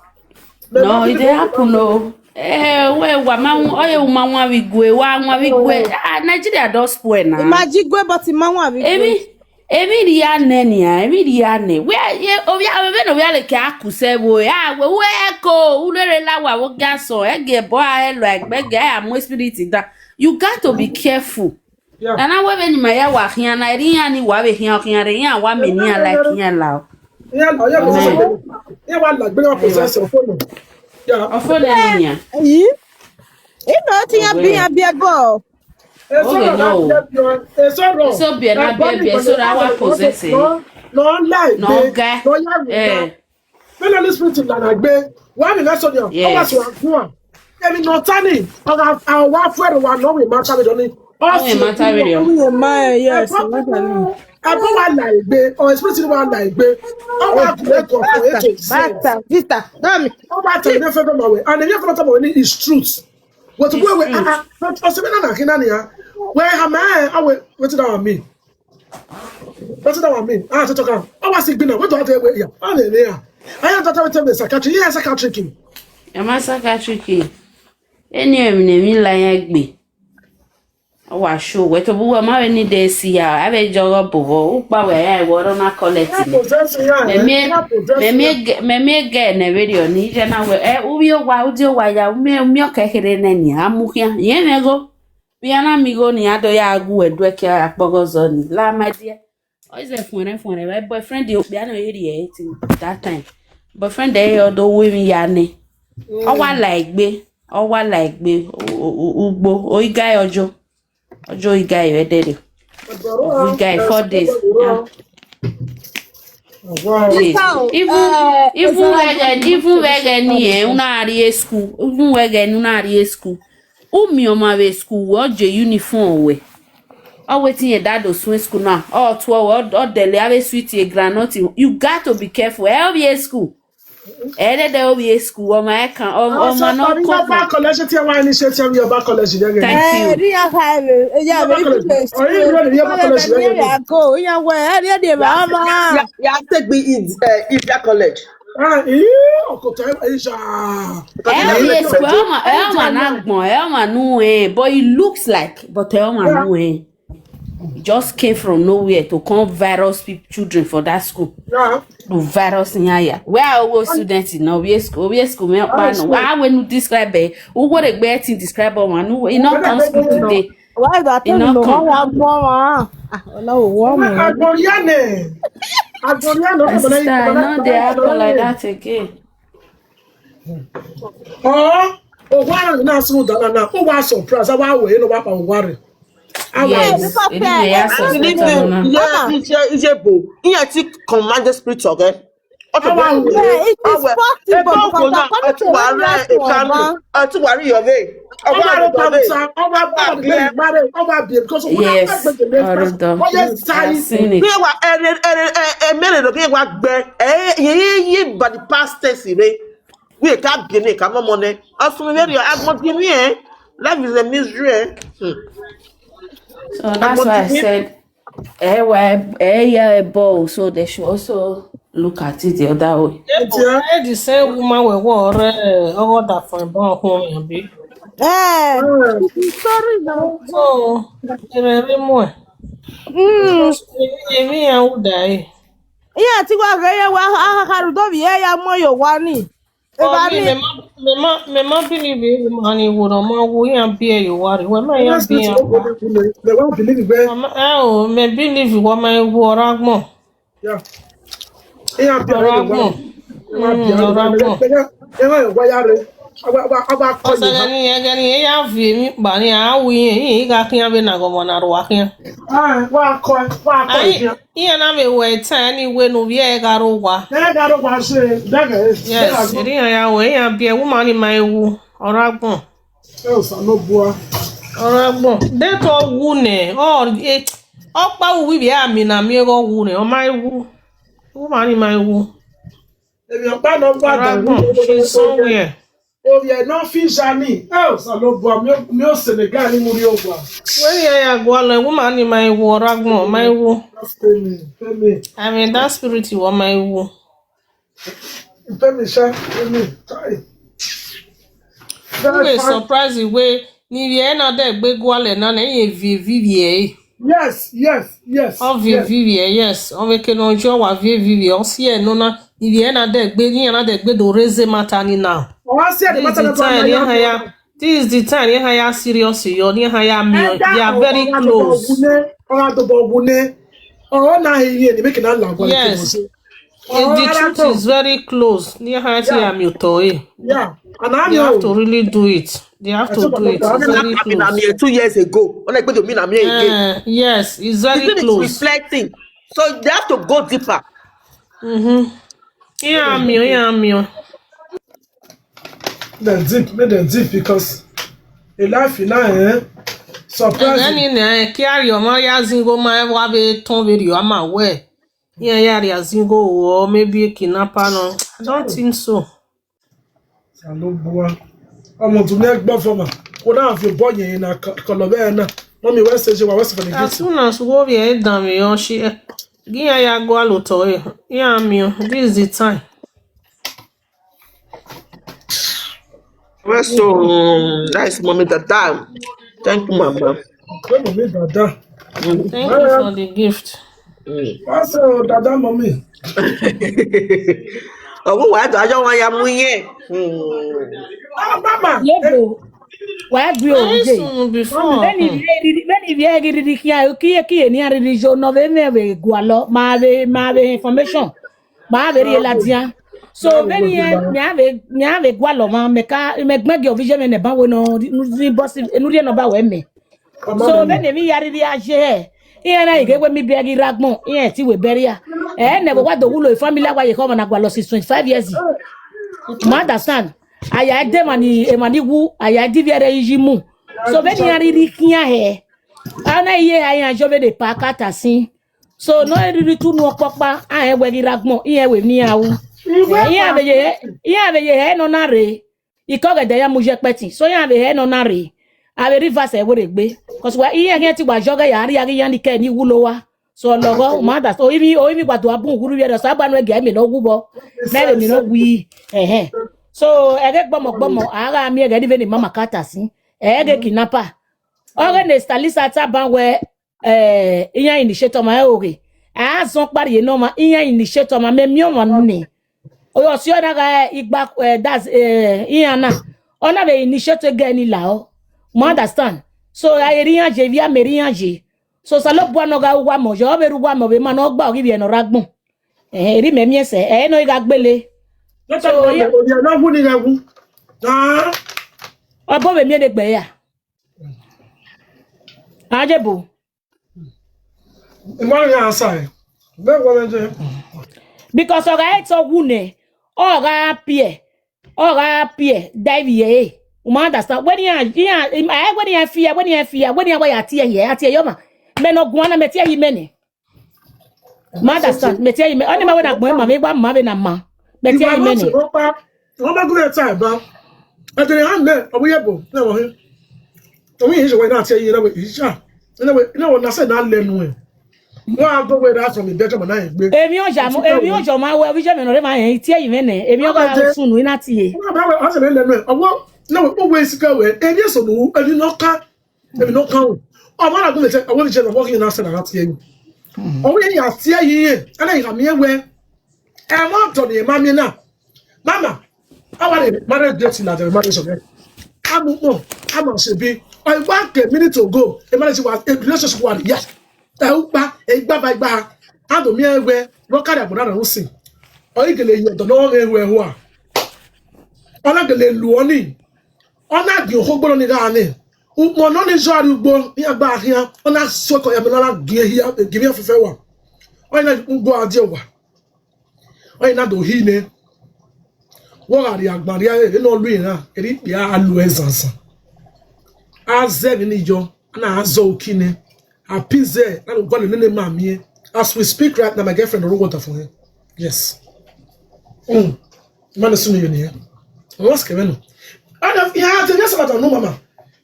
No, it dey happen o. Eh, we wa ma nwa, oye, uma nwa we go, wa nwa we go. Ah, Nigeria don spoil na. Imagine go, but Imanwa we go. Emi, emi di ya ne ni ya, emi di ya ne. We are ye, obi a we no we are like akuse wo. Ah, we we ko, ulere la wa wo ga so. E ge bo a e lo egbe ge a mo spirit da. You got to be careful. Yeah. Na na we be ni ma ya wa hian na ri ya ni wa be hian hian re ya wa me ni ya like hian la. Yeah, no, yeah, Amen. Yeah, one like bring up possession phone. Yeah. Ofo na ni ya. Yi? Ibe o ti ya bi ya bi ego. It's Okay, all no. Right. It's all wrong. So be na be be so that one possess. No, no, like No, babe. guy. No, yeah, Eh, Many of these people that are gay. Why we not so there? Yes. Our friend, our friend, we not we matter with only. Only matter with you. Oh my, yes. What I mean. Ẹ̀bùn wa là ìgbé, or especially wa là ìgbé. Ọwọ́ àbúrò ẹ̀kọ́ fún ètò ìsìn. Bata, vita, dami. Ọwọ́ àtẹ̀lé fẹ́ fẹ́ mọ̀ wẹ̀, and ẹ̀yẹ́ fẹ́ fẹ́ mọ̀ wẹ̀ ní is truth. Wọ́n ti wọ́n wẹ̀, ah, ah, ọ̀sẹ̀ mi náà nàkí náà nìyà. Wẹ̀ hàmẹ́ ẹ̀, awẹ̀, wetin that one mean? Wetin that one mean? Ah, ṣe tọ́ka. Ọwọ́ àti ìgbìnà, wetin wọ́n ti wẹ̀ yà? Wọ́n lè ní yà. Ayé ń tọ́ta wetin mi psychiatry, yíyá psychiatry kì. Am I psychiatric? Any of them in line gbe. Awa show we to buwa ma we ni de si ya. Abe jogo bobo. Upa we ya we ro na collect ni. Possess yà. Me me me me me me ge ne video ni je na we. Eh, ubi o wa, udi o wa ya. Umi umi o ke kere ne ni. Amukia. Ye me go. Bi ana mi go ni ado ya agu we do ke akpogo zo ni. La my dear. Always a phone phone. My boyfriend dey be no area eighteen that time. Boyfriend dey odo we mi ya ni. Ọwa la egbe, ọwa la egbe, ugbo, oiga ojo, ojo oiga edede, oiga four days. Yeah. Even even wege even wege ni eh una ari school, even wege ni una ari school. Umi o ma we school, we oje uniform we. All wetin your dad do swing school now. All two o dele have sweet a granite. You got to be careful. Help your school. Ede de obi school, ọmọ ẹ kan, ọmọ ọmọ náà kọ́ Ọba kan. College tí wọ́n ní ṣe tí wọ́n yọba college yẹn gẹ̀. Thank Eh, you. Ria Highway. Eh, yeah, Ọba very good College. place. Ọ̀yẹ́ ìlú ẹ̀dẹ̀ yọba college yẹn gẹ̀. Go, yeah, where? Area de mama. Ya ya take me in eh, Ifia College. Ah, ìyí ọkọ̀tọ̀ ẹ̀ ṣá. Ẹ obi school, ẹ ọmọ ẹ ọmọ náà gbọ̀n, ẹ ọmọ nù ẹ, but it looks like, but ẹ ọmọ nù ẹ. It just came from nowhere to come virus peop- children for that school. Yeah. The virus in here. Where are our students in Obie school? Obie school, me pa no. Why when you describe it? Who would a better thing describe one who in not come school today? Why is that You thing know, no come- come out more? Ah, Ọlọ́run wọ́n mọ̀. Agbọ̀nríyá ni. Agbọ̀nríyá ló My sister, I know they happen like that again. Ọ̀ òwò àrùn náà sún dáná náà. Ó wá surprise, àwa àwọ̀ yìí ló wá pa òwò àrùn. Yes, it is a yes. Believe me, yeah, it's a it's a bo. He had to command the spirit of God. What Àwa àwọ̀ Yeah, it is possible Ebe because ọkụ na according to the ọtụwara last ekanu one, ọtụwara yove. Ọba ló pa mi sa, ọba bá mi gbé ìgbà rẹ̀, ọba bí ẹ̀ because òun náà Yes, fẹ́ gbẹ̀gbẹ̀ ọ̀rọ̀ dọ̀. Ó yẹ sáyé. I've seen it. Bí wa ẹrẹ ẹrẹ ẹ ẹ mẹ́rin ló kí wa gbẹ ẹ yẹ yẹ yẹ body past test rẹ. Wíyẹ ká bìí ní ká mọ́mọ́ nẹ. Ọsùn mi mẹ́rin agbọ́n ti mí ẹ̀. Life is a misery ẹ̀. Hmm. So that's why I said, eh, why, eh, yeah, a ball. So they should also look at it the other way. Ẹ ti ẹ́. Ẹ di same woman we were ọgọ da fún ẹbọn ọkùnrin yẹn bí. Eh, sorry now. So èrè rí mú ẹ. Mm. Èmi yẹn ń dà ẹ. Ihe a ti gwa ga ya wa ha ha ru do bi ya ya mo yo wa ni. E ba Ọmọ ni. Mi mọ mi mọ mi mọ bílíìfù woman ni wò náà mọ wo yẹn bí ẹ yóò wá rí wẹ́n mọ̀ yẹn bí yẹn wá. Lè wá bìlíìfù bẹ́ẹ̀. Ẹ ò mẹ bílíìfù wọ́n máa ń wo ọ̀rọ̀ àgbọ̀n. Yeah. Ìyá bí Ọ̀rọ̀ ọ̀rọ̀ àgbọ̀n. Ìwà bí Mm, ọ̀rọ̀ àgbọ̀n. Ìwà ìwà ya rẹ̀. Àwa àwa àwa kọ́ Ọ̀sẹ̀ ni. Gani yẹn Gani yẹn yà fi mí gbà ní àáwí yẹn yìí ká kí yẹn bẹ nàgọ̀ mọ̀ nàrọ̀ wá kí yẹn. Ah, wà á kọ́ wà á kọ́ Ayi ìyá. Iye na mi wẹ̀ tán ẹni wé nu bí ẹ ká ro wá. Ẹ ká ló wá ṣe dága ẹ. Yes, èrí yẹn ya wẹ̀ yẹn bí ẹ woman ni máa ń wu ọ̀rọ̀ àgbọ̀n. Ẹ ò sá ló bu wa. Ọ̀rọ̀ àgbọ̀n. Dẹ́tọ̀ wu nẹ̀ ọ̀ ẹ ọ̀pá wù wíbi àmì nà mí ẹ̀rọ wu nẹ̀ ọ̀ máa ń wu. Woman ni máa ń wu. Èmi ọ̀pá lọ gbọ́ Ọ̀rọ̀ àdàrú. àgbọ̀n. She's somewhere. Orí ẹ̀ náà fi ṣá ní. Ẹ ò sá ló bu wa. Mi ò- Mi ò Senegal ní mo rí ògbà. Wẹ́n yẹn yà gbọ́ lọ woman ni máa ń wu ọ̀rọ̀ àgbọ̀n máa ń wu. Fẹ́mi Fẹ́mi I mean that spirit wọ́n máa ń wu. Fẹ́mi ṣá Fẹ́mi. Káì. Who dey surprise you wey ni wie na de gbe gwale na na ye vie vivie. Yes, yes, yes. O vie vivie, yes. O ve ke no jo wa vie vivie. O si e no na ni wie na de gbe ni na de gbe do raise matter ni now. O wa si e de This is the matter na time ni ha ya. This is the time ni ha ya serious yo ni ha ya mi. They are very close. Ọ̀rọ̀ àdọ̀bọ̀ ògùn ni. Ọ̀rọ̀ náà yìí ni make na la gwale. Yes. The truth is very close. Ni ha ti ya mi to e. Yeah. And I'm They your have to really do it. They have to do it. It's very Happen na close. me two years ago. When I go to me na me again. Eh, yes, it's The very thing is close. Reflecting. So they have to go deeper. Mm-hmm. Yeah, me, yeah, me. Dem deep, make dem deep because a life in now, eh? Surprise. Ẹni nẹ kí a rí ọmọ ya zingo máa ẹ wá bẹ tán bẹ rí ọmọ àwẹ. Yẹn ya rí zingo or maybe kidnapper no. I don't think so. Alo bua. Ọmọ tún ní ẹgbọ́n fọmọ. Kó náà fi bọ́ yẹn na kọlọ bẹ́ẹ̀ náà. Mọ́mí wẹ́ẹ́ ṣe ṣe wà wẹ́ẹ́ sọ̀rọ̀ As gíìtì. Soon as wo bẹ ẹ dàn mí ọ ṣe ẹ. Gíyan ya gbọ́ àlòtọ́ ẹ. Yeah, me. This is the time. Well, so um, that's mommy that time. Thank you, mama. Pé mọ̀mí dada. Thank you for the gift. Mm. Wọ́n sọ̀rọ̀ dada mọ̀mí. Ọwọ́ wàá dùn ajọ́ wọn ya mú yẹn. Mm. Ah, mama. Yebo. Why do you Very say? soon before. Many very very kiye kiye ni ariri jo no ve me ve gwalo ma ve ma ve information ma ve ri la dia. So many me ave me ave gwalo ma me ka me gbege ovision me ne ba we no ni boss enu ri no ba we me. So many mi ariri aje he. Iye na ige we mi begi ragbon iye ti we beria. Eh ne wa do wulo family wa ye ko na gwalo since twenty-five years. Ma understand? Aya ede mani emani wu aya edi viere iji mu. So be ni ariri kiya he. Ana iye aya jo be de pa kata sin. So no eriri tu no popa a e we gira gbon iye we ni awu. Iye be ye iye be ye he no na re. Iko ge de ya mu je peti. So ya be he no na re. A be reverse e we re gbe. 'Cause wa iye ke ti wa jo ge ya ri ya ni ke ni wulo wa. So logo mother so ibi o ibi gbadu abun guru yere so agbanu ege mi no gubo. Mele mi no wi. Eh eh. So ege gbomo gbomo ara mi ege dive ni mama kata si. Ege kidnapper. Oge ne stalisa ta ban we eh iya initiator ma oge. A son pari no ma iya initiator ma me mi o mo ni. Oyo si ona ga igba eh, that's eh iya na. Ona be initiate ge ni la o. Mo understand. So I ri yan je via me ri yan je. So salo bua no ga wa mo jo be ru wa mo be ma no gba ogi bi e no ragbon. Eh ri me mi ese e no iga gbele. Lọ́tọ̀ ni wọ́n yẹ orí ẹ̀ náà wú ní ẹ̀ wú. Náà Obo be mi de gbe ya. Ajebo. Ìmọ̀ràn yẹn àṣà ẹ̀. Bẹ́ẹ̀ wọ́n lè jẹ́. Because oga eto wune oga pie oga pie dive ye. Uma understand when ya ya eh when ya fear when ya fear when ya wa ya tie ye atie yo ma. Me no guana me tie yi mene. Ma understand me tie yi me. Oni ma we na gbo ma me gba ma be na ma. Me tie yi mene. Wọ́n bá wọ́n bá gúnlẹ̀ tá ẹ̀ bá. Ẹ̀jẹ̀ hàn mẹ́ ọ̀wọ́ yẹ bò náà wọ́n hẹ́. Ọ̀wọ́ yẹn ṣe wọ́n náà tiẹ̀ yìí náà wọ́n yìí ṣá. Náà wọ́n náà sẹ̀ náà lẹ́nu ẹ̀. Wọ́n á gbọ́ wẹ́rẹ́ aṣọ mi bẹ́ẹ̀ jọ̀mọ̀ náà yẹn gbé. Èmi ò jà mọ́ èmi ò jọ máa wẹ oríṣẹ́ mi náà rẹ̀ máa yẹn tí ẹ̀yìn mẹ́nẹ̀ èmi ò bá sùn nù iná ti yè. Wọ́n bá wẹ̀ ọ̀sẹ̀ mi lẹ́nu ẹ̀ ọwọ́ náà wọ́n wẹ̀ sí kẹwẹ́ ẹni èso nù ẹni náà ká ẹni náà ká o. Ọmọ náà gúnlẹ̀ tẹ ọwọ́ mi jẹ́ ọwọ́ kí n náà sẹ̀ náà ti yẹn. Ọwọ́ yẹn yà sí ẹ̀yìn yẹn ẹ̀ náà yà mí ẹ̀ wẹ́ ẹ̀ mọ́ tọ̀ ní ẹ̀ má mi náà. Mama, our marriage date in the marriage of it. I'm no, I'm a should be. I want a minute ago. A marriage was a relationship was yes. Ẹ ó gbá ẹ gbá bá gbá. Á dùn mí ẹ wẹ wọ́n kárí àbúrò náà ń sìn. Ọ̀yìn gèlè yìí ọ̀dọ̀ náà wọ́n ń hu ẹ̀hún à. Ọ̀nà gèlè lù ọ́ ní. Ọ̀nà àdì òkú gbọ́dọ̀ ní ra ni. Ùpọ̀ náà ní sọ́ọ́rì ugbo ní agbá àhíyá. Ọ̀nà sọ́kọ̀ ẹ̀mí náà gèmí ẹ̀fẹ́fẹ́ wà. Ọ̀nà ugbo adé wà. Oye na do hi ne. Wo gari agbari e no lu ina. Eri ya alu ezansan. Aze ni yo. Na azo okine. Apize na lo gwale nene mamie. As we speak right now, my girlfriend don't water for him. Yes. Mm. Man is soon you near. What's Kevin? I don't yeah, I just about no mama.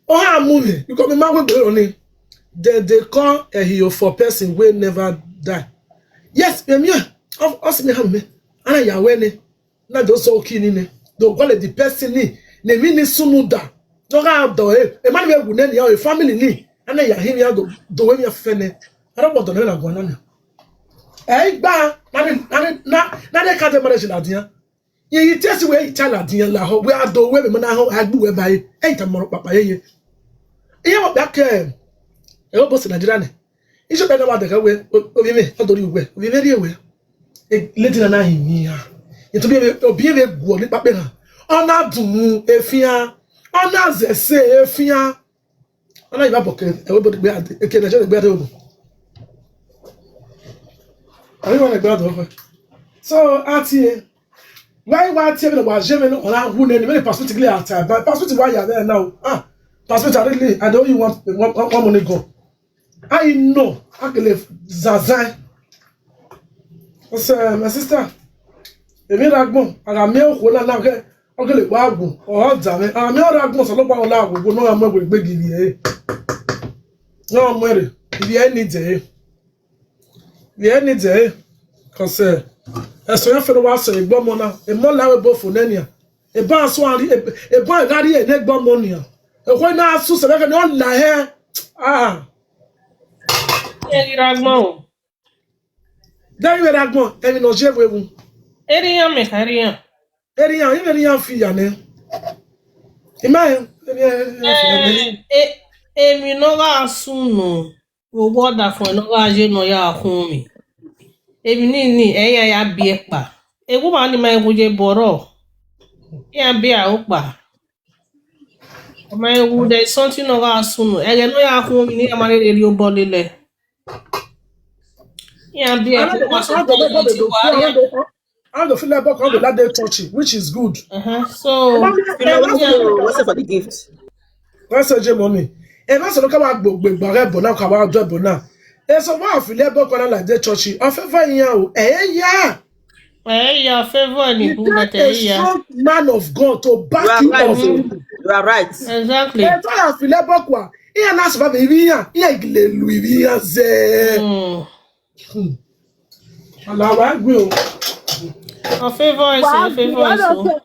Oh, I'm moving. You got me my way on it. Then they call a hero for person will never die. Yes, me me. Of us me have me. Ana ya we ni. Na do so kini ni. Do call the person ni. Ne mi ni sunu da. No ga do e. E man we gu ne ni o, e family ni. Ana ya him ya do, do we mi afene. Ara bo do ne na gwa na ni. E gba, na ni, na ni, na, na ni ka de marriage la dia. Ye yi tesi we ita la dia la ho. We ado we be mana ho agbu we ba ye. E ita moro papa ye ye. Iye wa ba ke. E o bo se Nigeria ne. Ijo be na wa de ka we. O, o bi me, o do ri we. O bi me ri we. E, lady na na hi mi ya. E to bi me, o bi me gu ni pa pe na. Ona dun e fi ya. Ona ze se e fi ya. Ona iba bo ke. E we bo de gbe ade. E ke na je de gbe ade o. Ari wa na gbe ade o. So, ati e. Why wa ti e na wa je me no ona hu ne ni me passport gile ata. But passport wa ya there now. Ah, passport, I really, I don't you want, want, want, want money go. I know. I can live zaza. I say, my sister, if you like mo, I got me who na na ke. Okay, wa gu. O da me. Ah, me ra gun so lo pa o la gu. No mo gbe gbe gi e. No mo re. Ibi e ni de. Ibi e ni de. Cause eh, e so ya fe no wa so e gbo mo na. E mo la we bo fo ne ni a. E ba so ari, e, e ba gari e ne gbo mo ni a. E ko na su se be ke no la he. Ah. Eri ragbon o. Dari we ragbon, e mi no je we wu. Eri yan me ka eri yan. Eri yan, eri yan fi ya ne. Ima e, eri yan, eri yan fi ya ne. Eh, eh, emi no ga sunu. Wo boda fo no ga je no ya kun mi. Emi ni ni e ya ya bi e pa. E wo ma ni ma e ku je boro. Ya bi a o pa. Ma e wo de something no ga sunu. E no ya kun mi ni ya ma le ri o bo le le. Ya bi e I don't know, I don't know, I don't know, I don't feel like book on the last day church, which is good. Uh-huh. So, What's up for the gift? What's up, J mommy? E ma so ka wa gbo gbe gba re bo na ka wa do bo na. E so wa feel like book on the last day church. O fe fa yan o. Eh ya. Eh, your favor ni You ku got but a eh, yeah. strong man of God to You back are you right. up. Oh. You are right. Exactly. E to ya feel like book wa. Iya na so ba bi yan. Iya gile lu bi yan ze. Mm. Ala wa gbe o. Your favor is your favor is so.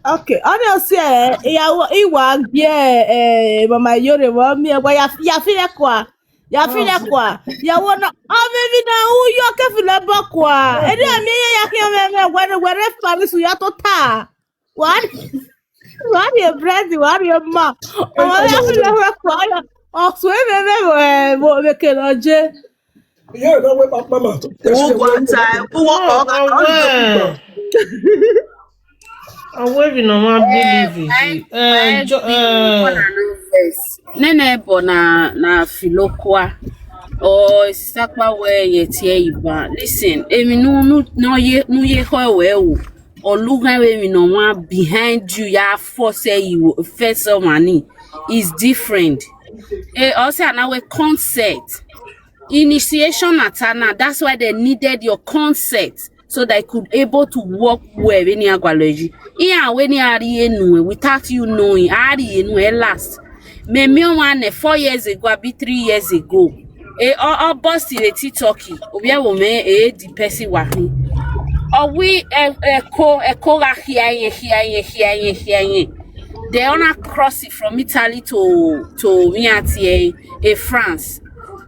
Okay, honestly, eh, ìyàwó ìwà gbé ẹ, mama yore wọ mi ẹ wọ ya ya fi lẹ kọ a, ya fi lẹ kọ a, ìyàwó náà, ọmọ mi náà ń yọ kẹfì lẹ bọ kọ a, ẹni àmì ẹyẹ ya kí ọmọ ẹmẹ wẹrẹ wẹrẹ fà mí sùn yàtọ̀ tà, wà á ní wà á ní ẹ bírẹ́dì, wà á ní ẹ mọ, ọmọ mi ya fi lẹ bọ kọ a, ọ̀sùn ẹ̀mẹ̀ mẹ̀ mọ̀ ẹ̀ mọ̀ mẹ̀ kẹ̀ lọ jẹ́. Yeah, no way back, mama. Who go outside? Who walk up? Awe bi no ma believe it. Eh, jo- eh, Nene bo na na filokwa. Oh, sister kwa we ye tie iba. Listen, emi nu nu no ye nu ye ho we o. Olugan we mi no one behind you ya force you first money is different. Eh, also na we consent. Initiation atana, that's why they needed your consent so that I could able to work well when you are allergy. Iya when you are enu without you knowing, are enu last. Me me one four years ago, abi three years ago. E o o boss le TikTok. Obi e wo me e di person wa hin. O we e e ko e ko ga hia yen hia yen hia yen hia yen. They wanna cross it from Italy to to Miati, a France.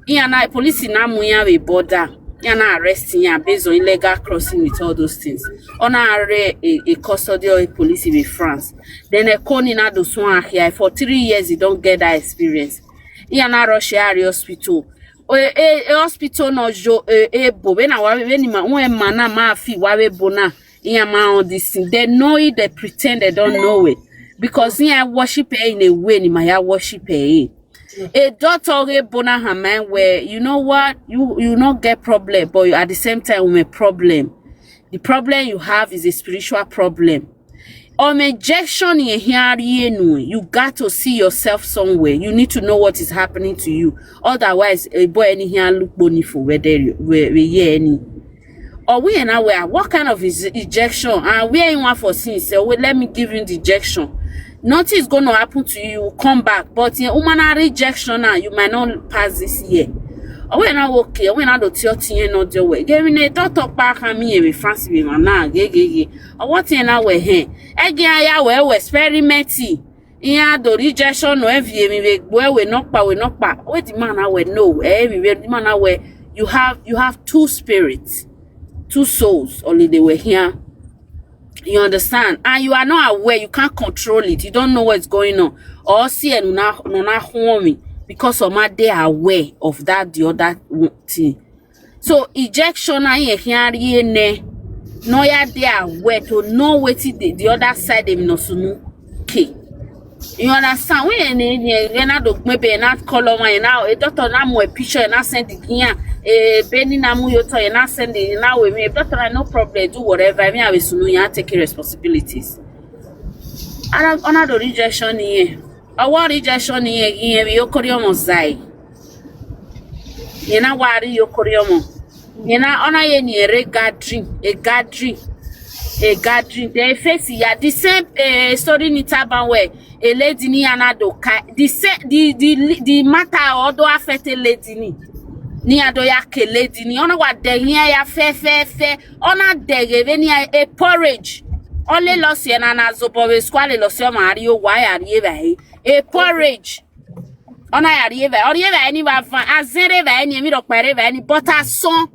He and I police in Amuya we border. He and I arrest him based on illegal crossing with all those things. On our a, a custody of a police in France. Then a con in Adoswan here for three years, he don't get that experience. He and I rush a hospital. A, a, a hospital no jo a, a bo when I when him when man ma fi wa we bona. He and my on this thing. They know it, they pretend they don't know it. Because he I worship her in a way, in my I worship her. A daughter of a bona her mind where you know what you you not get problem, but you, at the same time with a problem. The problem you have is a spiritual problem. Um, injection in here, you know, you got to see yourself somewhere. You need to know what is happening to you. Otherwise, a boy any here look bony for whether you where where yeah any. Or we and I were what kind of is injection? And where you want for sin? So well, let me give you the injection. Nothing is gonna happen to you. You will come back, but in human rejection now, you might not pass this year. Owe na wo ke, owe na do ti o ti yen no de we. Ge mi ne doctor pa ka mi e be France be man na ge ge ge. Owo ti na we he. E ge aya we we experiment. Iya do rejection no e vie mi we gbo e we no pa we no pa. We the man na we no. E mi we the man na we, you have, you have two spirits, two souls only they were here. You understand? And you are not aware. You can't control it. You don't know what's going on. Or see and una una home because of my they are aware of that the other thing. So ejection na here here ne. No ya they are aware to know what the, the other side dem no sunu. Okay. You understand? When you need you na do maybe na call on you now a doctor na mo a picture na send the here a beni na mu yo to you na send the na we me doctor na no problem do whatever me have sunu ya take responsibilities. Ana ona do rejection here. Our rejection here here we okori omo zai. You na wari okori omo. You na ona ye ni a gathering, a gathering, a gathering. They face ya the same uh, story ni taban where a lady ni anado kai the same the the the matter odo affect a lady ni ni ado ya ke lady ni ona wa de here ya fe fe fe ona de geve ni a porridge only loss ya na na zobo we squale loss ya ma ari o wa ya ri e ba he a porridge ona ya ri e ba ori e ba ni ba van azere ba ni mi ro pere ba ni but ason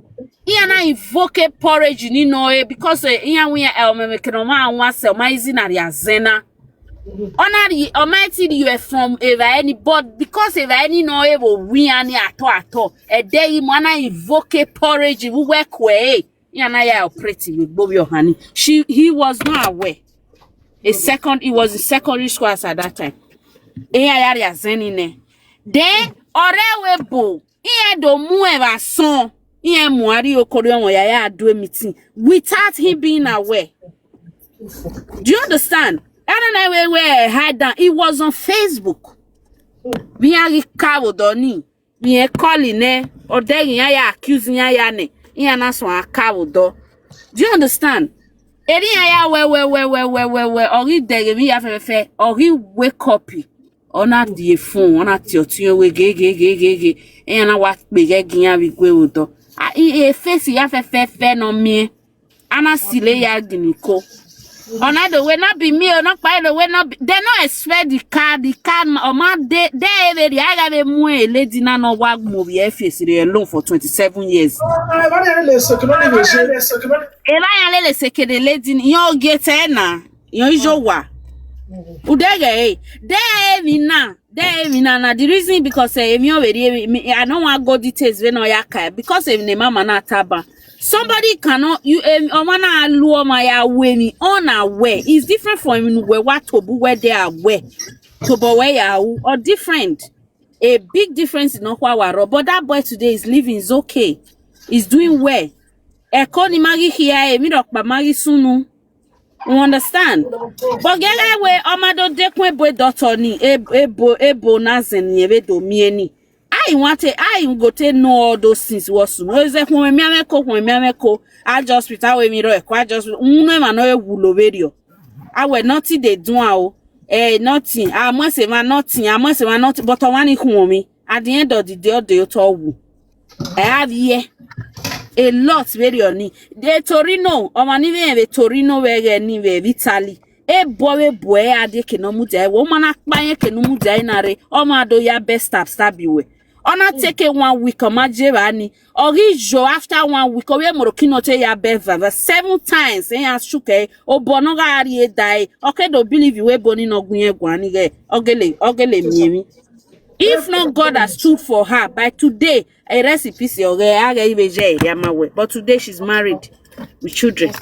iya na invoke porridge ni no e because eh, iya wi ya el me me kino ma wa se ma izi na ri azena ona ri o ma ti ri e from e ba ni but because e ba ni no e bo wi ani ato ato e de yi mo na invoke porridge wu we kwe e iya na ya operate with bobi ohani she he was not aware a second he was in secondary school as at that time iya ya ri azeni ne then ore we bo iya do mu e ba son iya mu ari okori omo ya ya do a meeting without him being aware. Do you understand? I don't know where where I hide down. It was on Facebook. We are kawo doni. We are calling ne. Or there ya ya accusing ya ya ne. Iya na so a kawo do. Do you understand? Eri ya ya we we we we we we we. Ori dege mi ya fe fe. Ori wake up. Ona die phone. Ona ti o ti o we ge ge ge ge ge. Iya na wa pe ge gi ya we gwe o do. A i e face ya fe fe fe no mi. Ana sile ya gini ko. Ona the way not be me or not by the way not be, they not expect the car the car or my day they they the I got a more lady na no wag movie F S alone for twenty-seven years. Ela ya lele sekede lady yo get na yo ijo wa. Udege eh. They me na Then me na na the reason because eh, me already me, I don't want go details when I kai because eh, the mama na taba. Somebody cannot you eh, omana alu oma ya we me on a way. It's different from in we what tobu where they are where tobo where ya or different. A big difference in Okwawaro, but that boy today is living is okay. He's doing well. Eko ni magi here, eh, mi rokpa magi sunu. You understand? But gele we omado dekwe boy daughter ni ebo ebo nazen ni ebe do mieni. I want to I go to know all those things was no is like when me me ko when me me ko I just with how me ro ko I just unu ma no e wulo verio. I we nothing they do ao. Eh nothing. I must say man nothing. I must say man nothing but I want to me. At the end of the day, they to wu. I have here a lot very on it. The Torino, or man even the Torino where any where Italy. A boy, boy, I de kenomu de, woman, I buy a kenomu de, nare, or man do ya best stab stab you. Ona take a one week or majevani, or jo after one week or we morokino te ya beva seven times, eh, as shuke, or bonoga ari die, okay, don't believe you, a boni no gwe gwani ge, ogele, ogele, miemi. If not God has stood for her, by today, a recipe se oge aga ibeje yamawe. But today she's married with children.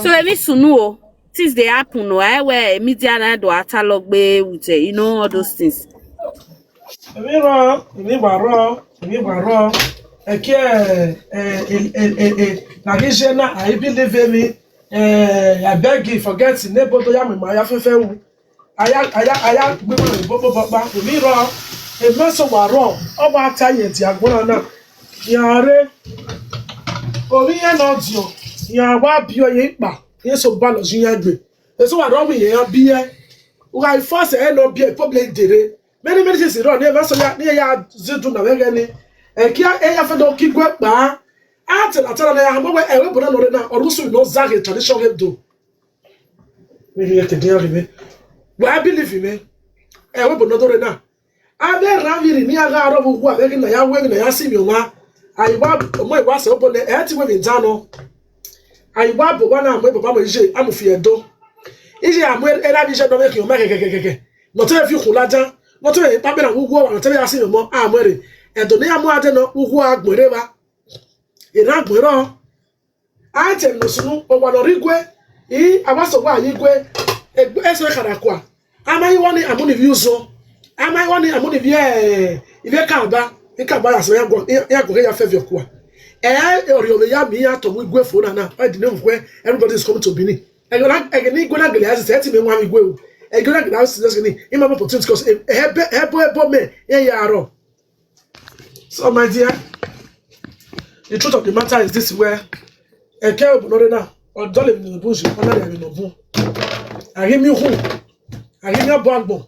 So every sunuo, things they happen, no, I wear a media na do atalog be with eh, you know all those things. Èmi rọ, èmi wà rọ, èmi wà rọ. Eke eh eh eh eh eh. Na gije na I believe me. Eh, I beg you forget nebodo ya mi ma ya fefe wu. Aya aya aya gbima ni bobo baba. Èmi rọ. Èmi so wà rọ. O wa ta ye di agbona na. Ya re. Orí yẹn náà di o. Ya wá bí ọ yẹn pa. Yẹn so ba lọ sí yẹn gbé. Èso wà rọ mi yẹn bí ẹ. Wa force ẹ lọ bí ẹ public dèrè. Many many things run. Ní ẹ bá sọ ya ní ẹ ya zidu na wẹ́gẹ́ ni. Ekia eya fe do kigwe pa. Ate la tara na ya mo we ewe bona no re na orusu no zage tradition he do. Ni ye ke dia re me. Wa believe me. Ewe bona do re na. Abe raviri ni aga aro bu wa be na ya we na ya si mi wa. Ayi wa mo wa se obo le e ti we mi da no. Ayi wa bo wa na mo baba mo je amu fi edo. Ije amu era bi je no me ki o me ke ke ke ke. No te fi khula ja. No te pa be na wu wo no te ya si mi mo amu re. Edo ni amu ade no wu wo agbere ba. Ira agbere o. Ate no sunu o wa no rigwe. I awa so wa igwe. Egbe eso kara kwa. Ama iwani amuni vi uzo. Ama iwani amuni vi eh ive kaba. Ikaba ya so ya go ya go ya fe vi okwa. Eh ori ome ya mi ya to wi gwe fo na na. I didn't know where everybody is coming to Benin. I go like I can go na gele as say ti me wa mi gwe o. I go na gele as say ni. Ima opportunity cause eh ebo ebo me ya ya aro. So my dear, the truth of the matter is this where eke obunore na odole mi no bu ju ona le mi no bu. Ari mi hu. Ari mi abo agbo.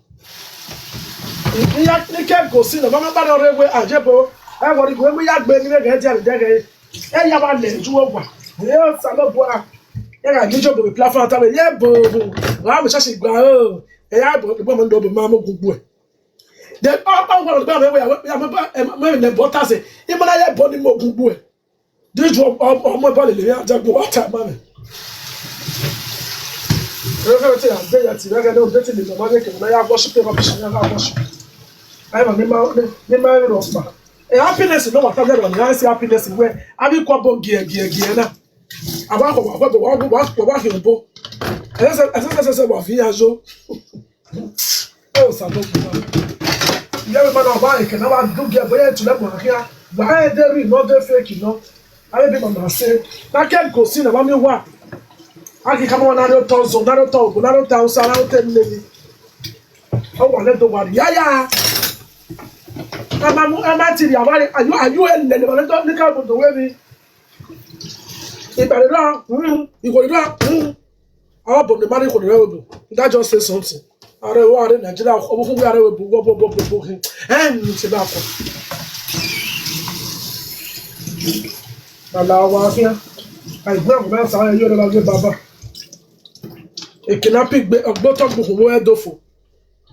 Iya ni ke go si na mama ba no re we ajebo. E wori go we ya gbe ni re ge dia de ge. E ya ba le ju ogwa. E o sa lo bo a. E ga ni jo bo platform ta be ye bo. Wa mo sha shi gba o. E ya bo bo mo ndo bo ma mo gun gbo e. Then all all one of them wey wey wey wey ne bota say imana ya boni mo gugbu e. This one ọmọ bọ́ọ̀lù lè yá jagun wá tà máa mi. Everything I'm there yet, like I don't get in the normal, like when I worship, I worship. I am a member, member of my. A happiness, no, what I'm there, I see happiness where I be kwa bo gie gie gie na. Aba ko wa ko wa wa wa wa wa. Ese ese ese wa fi ajo. E o sa to kuma. Ye we mana wa e ke na wa du ge bo ye tu le mo kia. Wa e de ri no de fake no. Ale bi mama se. Na ke go si na wa mi wa. Aki kama wa na ro to zo, na ro to go, na ro ta usa, na ro te nne ni. O wa le do wa ya ya. Ama mu ama ti ri aware ayu ayu e le le wa le do ni ka bo do we mi. Ìbẹ̀rẹ̀ náà, mm, ìkòrè náà, mm. Àwọn bòmí máa ní ìkòrè rẹ̀ wò bò. That just say something. Ààrẹ ìwọ ààrẹ Nàìjíríà, ọmọ fún mi ààrẹ wò bò, wò bò, wò bò, wò bò. Ẹ ń ṣe bá kọ. Bàlá wa fíà. Àìgbé àwọn náà sáré yóò lọ́la gbé bàbá. Èkìlá pí gbé ọgbọ́n tó gbogbo wọ́n ẹ̀ dófò.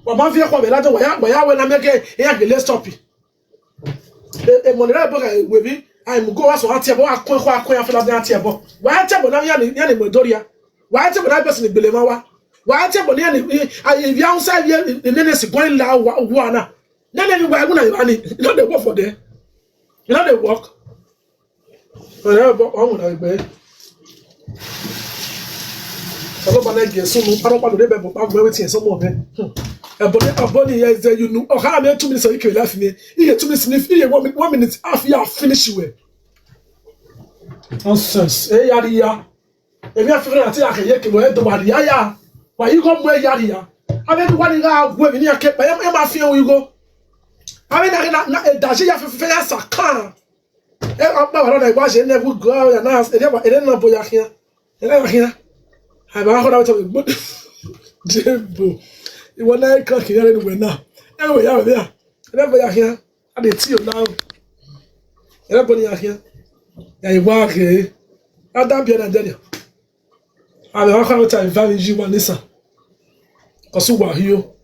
Wọ́n máa fi ẹ̀kọ́ mi lájọ wọ̀nyá, wọ̀nyá wẹ̀ náà mẹ́kẹ́, ẹ̀yà gbélé stop. E, e, monira ebo ka webi ai mugo wa so ati ebo akwe kwa akwe afela de ati ebo. Wa ati ebo na ya ni ya ni modoria. Wa ati ebo na besi ni belema wa. Wa ati ebo ni ya ni ai via unsa via ni ne si going la wa wa na. Na ne ni wa na ni no dey work for there. You know dey work. Ore bo o na gbe. Sabo ba na ge sunu paro pa do be bo pa gbe wetin so mo be. Ebo ni ebo ni ye ze you know. O ha me two minutes o ike life me. Iye two minutes ni iye one minute half ya finish we. Nonsense. E yari ya. Ebi a fifira ati ake ye ke mo e do wa ya ya. Wa yi go mo e yari ya. Abe ni wa ni ga gwe mi ni ake pa e ma fi en wi go. Abe na na na e da je ya fifira ya sakan. E apa wa na igba je ne wu go ya na e de wa e de na bo ya kian. E de ya kian. Ai ba ko da to gbo. Jebo. Iwo na e kan kian ni we na. E we ya we ya. E de bo ya kian. A de ti o na o. E de bo ni ya kian. Ya iwa ke. Ada bi na de. Abe wa ko ta va mi ji wa ni sa. Kosu wa hiyo.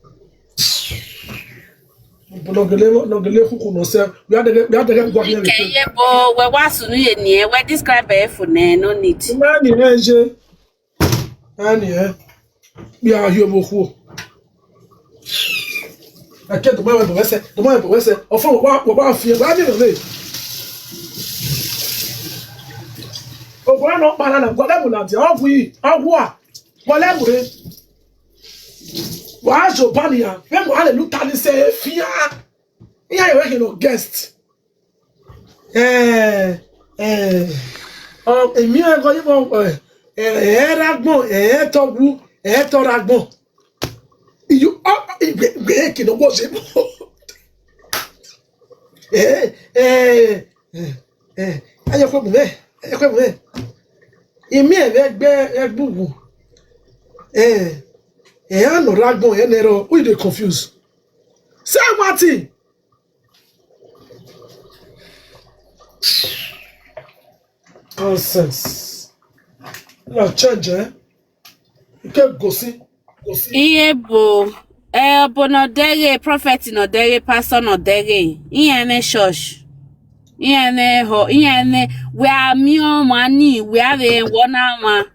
Nogele nogele kuku no se. We are the we are the gwa here. Ke ye bo we wa sunu ye ni e we describe e fu ne no need. Na ni e je. Na ni e. We are here mo ku. Ake to mo we bo we se. To mo we bo we se. Ofo wa wa wa fi wa ni no le. Obo no pa na na gwa le mu na ti. Ogwu yi. Ogwu a. Gwa le mu re. Wa jo bani ya. We mo ale lu ta ni se fia. Iya ye we no guest. Eh eh. O emi e go yi mo eh eh ragbon eh togwu eh to ragbon. You are igbe igbe ke no wo se mo. Eh eh eh eh. Ayo ko mo me. Ayo ko mo me. Emi e be gbe egbugu. Eh eh ano ragbon e ne ro. Who you dey confuse? Say what thing? Nonsense. Na change, eh? Ike gosi. Gosi. Ihe bụ, eh, ọ bụ na ọ dịghị prophet, na ọ dịghị pastor, na ọ dịghị ihe na church. Ihe na ho, ihe na we are mio money, we are the one hour.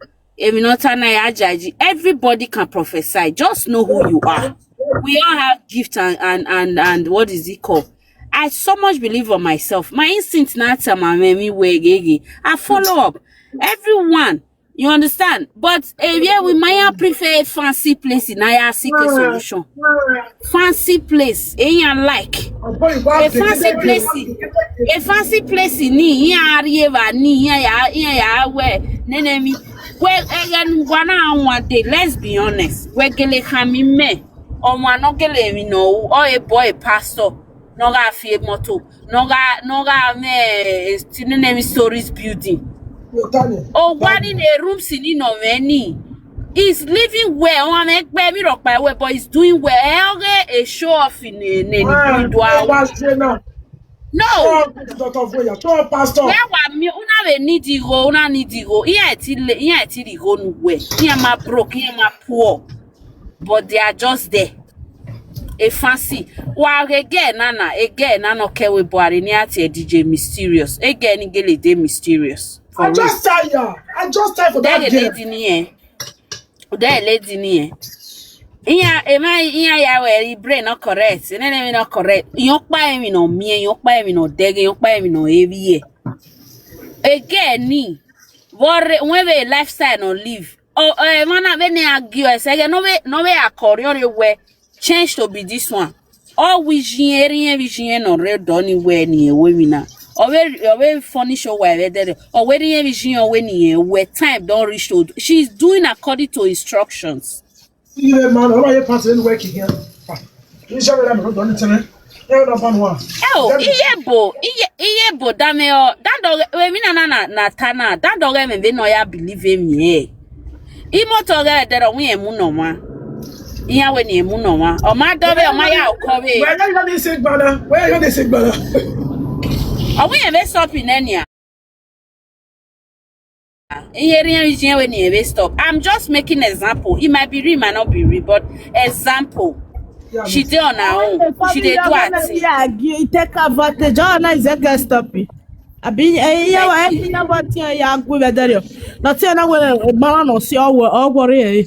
Everybody can prophesy. Just know who you are. We all have gifts and, and, and, and what is it called? I so much believe on myself. My instinct na tell my me where I follow up. Everyone, you understand? But eh, yeah, we might prefer fancy place in I R C K solution. Fancy place, eh, yeah, like a fancy place, a fancy place in here, yeah, yeah, yeah, where, nenemi. Well, again, one day, let's be honest. We're gonna come in me. Or one not gonna, you know, or a boy pastor, no ga fear motto, no ga, no ga me, still name stories building. Oh, one in a room, sitting on many. He's living well. One make baby rock by way, but he's doing well. Eh, okay, a show off in a name. Why? Why was there now? No. Show up with the doctor of way. Show up, pastor. Where were me? Una we need the go. Una need the go. Here I till, here I till the go nowhere. Here my broke. Here my poor. But they are just there. A fancy. Well, again, Nana, again, Nana, okay, we boy, in here, D J Mysterious. Again, Ngele, they mysterious. For I real. Just tell you. I just tell for that They girl. Lady near. That lady near. Iya, ema, iya, ya, we, brain not correct. Nene, we not correct. Yokpa, emi no, me, yokpa, emi no, dege, yokpa, emi no, heavy. Again, ni. Worry, when we lifestyle no live. Oh, eh, man, I been argue. I say, no, we, no, we are Korean, we change to be this one. All vision, area vision, no red, Donny, where, ni, we, na. Already, already furnish your way there. Already, vision, when, where time don't reach to. She's doing according to instructions. Ihe man, ọ naghị pass any work again. Ihe ọbụla mere ụdọ ntịrị. Ihe na ban wa. Oh, ihe bụ, ihe, ihe bụ dame ọ, dando, we mi na na na na tana, dando ge me be no ya believe me, eh. Imo to ge dero wi emu no ma. Iya we ni emu no ma. O ma do be, o ma ya o ko be. Where you dey say gbana? Where you dey say gbana? O wi e be stop in enia. Hearing vision when you ever stop. I'm just making example. It might be real, might not be real, but example. Yeah, she dey on her own. She dey do her thing. Yeah, you take advantage. Oh, nice, that girl stop it. Abi, eh, yeah, why you never tell you go with there? Not say na we mara no see all worry.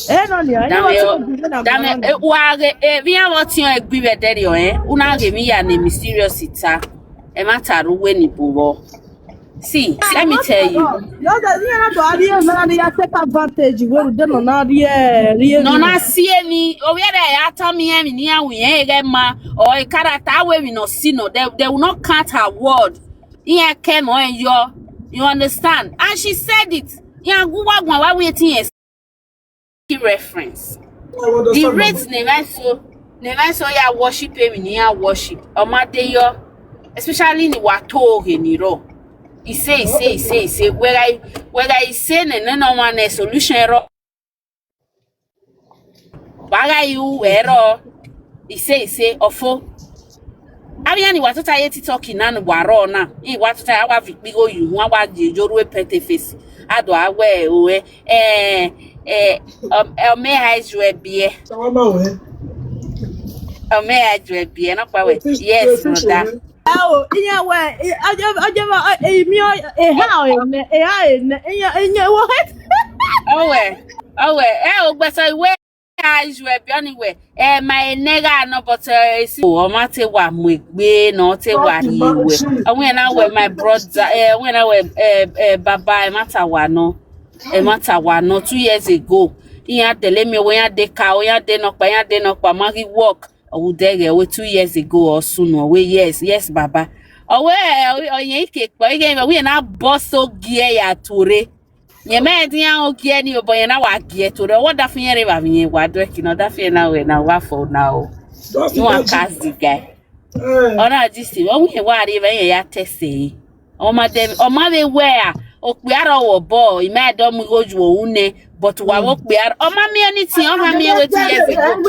Eh, no, no, dame, dame, eh, wage, eh, we are what you agree with there, eh? Una give me ya name mysterious ita. E ma taru we ni buwo. See, let me tell you. No, that you not to have you na ya take advantage. We don't know na the eh, no na see any. O we dey ata mi e mi ni awu yen e ma. O e character we we no see no. They, they will not count her word. Iya came on your, you understand? And she said it. Iya guwa gwa wa wetin e reference. The rate never so, never so ya worship him in ya worship. Omadeyo, especially in Wato Geniro. He say, he say, he say, he say, whether he, whether he say no, no, no one a solution ro. Baga you ero. He say, he say, ofo. Abi yani watuta ye TikTok nan waro na. I watuta awa vikpigo you, awa jejoru e pete face. Ado awe owe. Eh, eh, um, eh, me high jwe bie. Shawama we. Oh, me high jwe bie, no kwa we. Yes, no da. Oh, iya we. Aje, aje, eh, mi o, eh, ha o, eh, ha, eh, iya, iya, what? Oh, we. Oh, we. Eh, o gbesa we. High jwe bie anyway. Eh, my nega no, but eh, si o ma te wa mu egbe no te wa ni we. Awon na we my brother, eh, awon na we eh, eh, baba, e ma ta wa no. E ma ta wa no two years ago. Iya tele mi we ya de ka, o ya de no pa, ya de no pa ma gi work. O de ge we two years ago or soon o we yes, yes baba. O we o yen ike po ige we na boss o gie ya tore. Nye me di an o gie ni o bo yen na wa gie tore. O da fun yen re ba mi yen wa do e ki no da fun yen na we na wa fo na o. Just You want imagine. Cast the guy. Eh, Ona this thing. When we wa re ba yen ya tese. O ma de o ma be we a. O pe aro wo bo. I ma do mu go ju o une. But wa wo pe aro. O ma mi anything. O ma mi wetin years ago.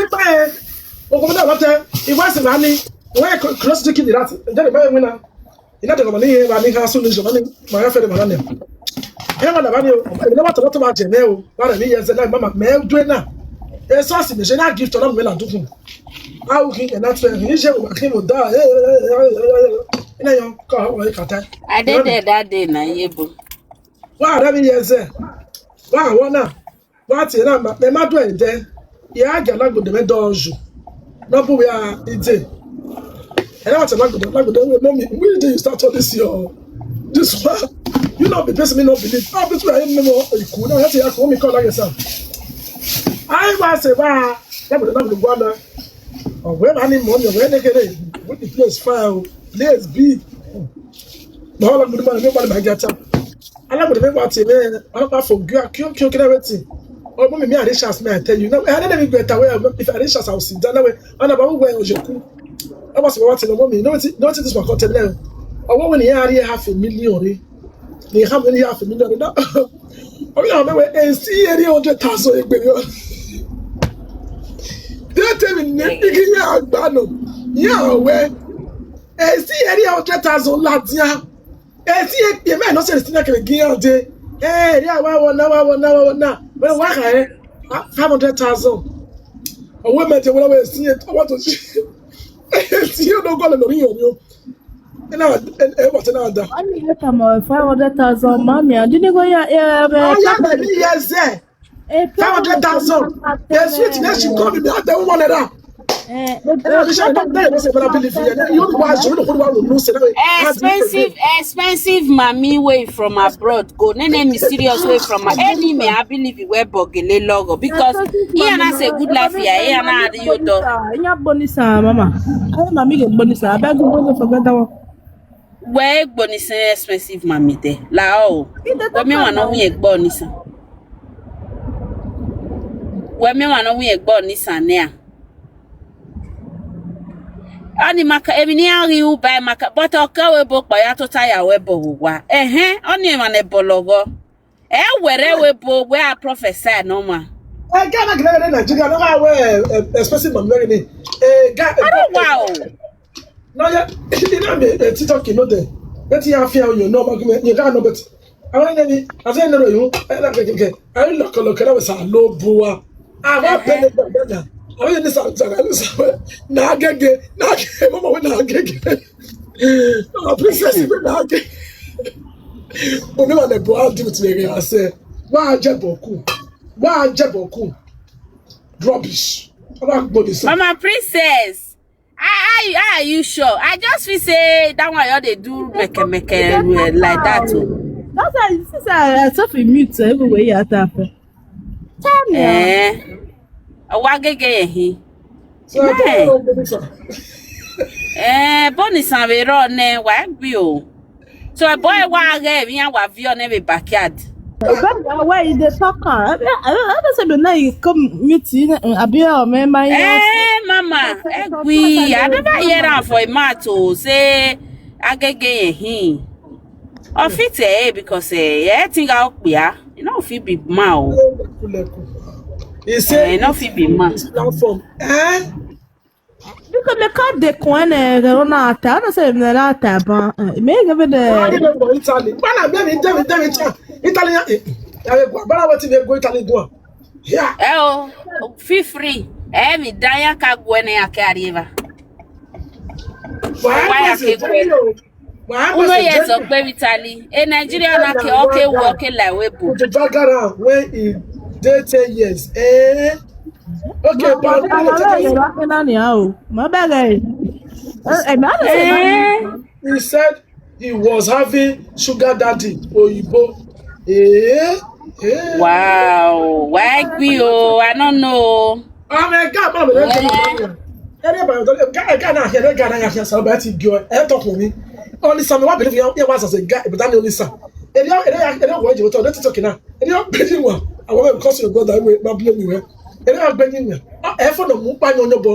Ogo na lati. Iwa si na ni. We cross the kidney that. Njẹ́ lè báyìí wí náà? Ina daga mani ye ba ni ka su ni jomani ma ya fere mana ne. E ma da ba ni o. E na ba to to ba je ne o. Ba da ni ye ze na mama me do na. E so si me je na gift na me la dukun. A u ki e na tse ni je o ki mo da. Ina yo ka ha wa ka ta. I dey there that day na yebo. Wa da ni ye ze. Wa wa na. What you know, me ma do it there. Yeah, I get like the dojo. No bu ya ide. And I want to like the like the mommy. When did you start all this year? This one, you know, the person me not believe. Ah, this way I am no more. You could not have to call me call like yourself. I was a bar. That would not be one. Oh, where I need money, where they get it. With the place file, place big. The whole of the money, nobody might get up. Alagbede make party, man. Alagbede for good, kill, kill, kill everything. Oh, mommy, me I reach house, me I tell you. No, I don't even get away. If I reach house, I will sit down. No way. And about where you cool. I was about to know, mommy. No, no, this one come tell me. Oh, what when you are here half a million, eh? They have only half a million. No. Oh, yeah, me we see any hundred thousand, eh, baby. They tell me, "Nigga, yeah, I know. Yeah, where? Eh, see any hundred thousand, ladia." Eh, see, eh, eh, man, no say the thing can give out there. Eh, yeah, wa wa na, wa wa na, wa wa na. Well, wa ka eh? Ah, five hundred thousand. Oh, wait, man, when I see it, I want to see. See, you don't go to the real you. And I, and, and what's another? Mami, you come out five hundred thousand, mommy. I didn't go here. Yeah, Oh, yeah, baby, yes, sir. Five hundred thousand. Yes, sweet, yes, you call me. I don't want that. Eh, Expensive, expensive mommy way from abroad go. Nene mysterious way from my enemy. I believe you wear bogele logo because he and I say good life here. He and I you do. Nya bonisa, mama. Ay, mami, get bonisa. I beg you, bonisa, forget that one. Where bonisa expensive mommy there? La oh. Where me wanna we bonisa? Where me wanna we bonisa there? Ani maka emi ni ari u bai maka but oka we bo pa ya to taya we bo wa. Ehe, oni ma ne bologo. E were we bo we a prophesy no ma. Eh, Ghana, Ghana, Nigeria, no, I wear, eh, expensive man wearing it. Eh, Ga- I don't wow. No, yeah, you know me, eh, TikTok, you know the. But you have fear, you know, but you can't know, but I want any, I say no, you, I don't get it. I look, look, I was a low boa. I want penny, but I want this outside. I was now get, now get, mama, when I get, oh, princess, when I get. Only one the boy do to me, I say, why Jeboku? Why Jeboku? Rubbish. I want money, sir. Mama Princess, are, are, you, are you sure? I just feel say that one you dey do meke meke eh, like that. Oh. That's why you see say I self mute everywhere you attack. Tell me. Eh. Owa gege ehi. So I don't know the picture. Eh, boni san we ro ne wa gbi o. So a boy wa ge mi an wa vi o ne we backyard. But why you dey talk am? I don't say be now you come meet you abi o me my. Eh, mama, egwi. I never hear am for a month o say agege ehi. Of it eh because eh, eh thing out there. You know fit be man o. He said, eh, no fit be man. Platform. Eh? Because me can't de coin eh, they don't know that. I don't say me that that ban. Me give it Why the. You know for Italy? Bana, baby, Italy, Italy, Italy. Italy, eh, eh, eh, Bana, what they go Italy do? Yeah. Eh, oh, feel free. Eh, mi daya ka gwene ya ke arriva. Why? Why I I can't go? Uno years of baby tally. A Nigeria na ke okay work like we bo. With the background when he dey ten years. Eh? Okay, but My bag eh. Eh, eh, man, Eh. He said he was having sugar daddy Oyibo. Eh? Eh? Wow. Why we oh? I don't know. Ọmọ ẹgbẹ́ àbọ̀ mi lẹ́gbẹ̀ẹ́ mi lọ́wọ́. Ẹni bàbá tó ẹgbẹ́ ẹgbẹ́ náà ṣe ẹgbẹ́ náà ṣe sọ̀rọ̀ bá ti gbé ọ ẹ tọkùn mi. Only some wa believe you wá sọ̀sẹ̀ guy but that only some. Ẹni ẹni ẹni wọ́n jẹ́ wọ́n tọ́ ọdún títọ́ kìnnà. Ẹni wọ́n bẹ ní wà àwọn ọmọ ẹ̀kọ́ sí ọgbọ́n dàgbé bá bí omi wẹ́. Ẹni wọ́n gbẹ ní wà. Ẹ fọ́nà mú pa yan bọ.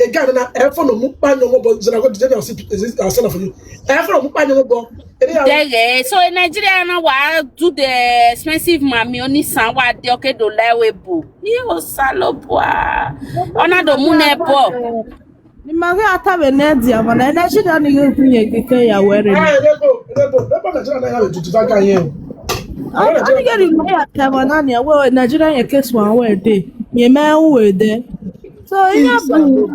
Ẹgbẹ́ náà ẹ fọ́nà mú pa yan bọ. Zara kò dídé náà sí àṣẹ náà fún yín. Ẹ fọ́nà mú pa yan bọ. Ẹni wọ́n Dege. So in Nigeria now, why do the expensive mommy only san wa de okay do lewe bo? Ni o salo bo. Ona do mu ne bo. Ni magi atabe ne dia mana Nigeria ni ge kunye ge ke ya were ni. Ah, Elebo, Elebo, Elebo Nigeria na ya tutu ta ka yen. Ani ge ni ya ta mana ni we Nigeria ye ke swan we de. Ye me we de. So iya bu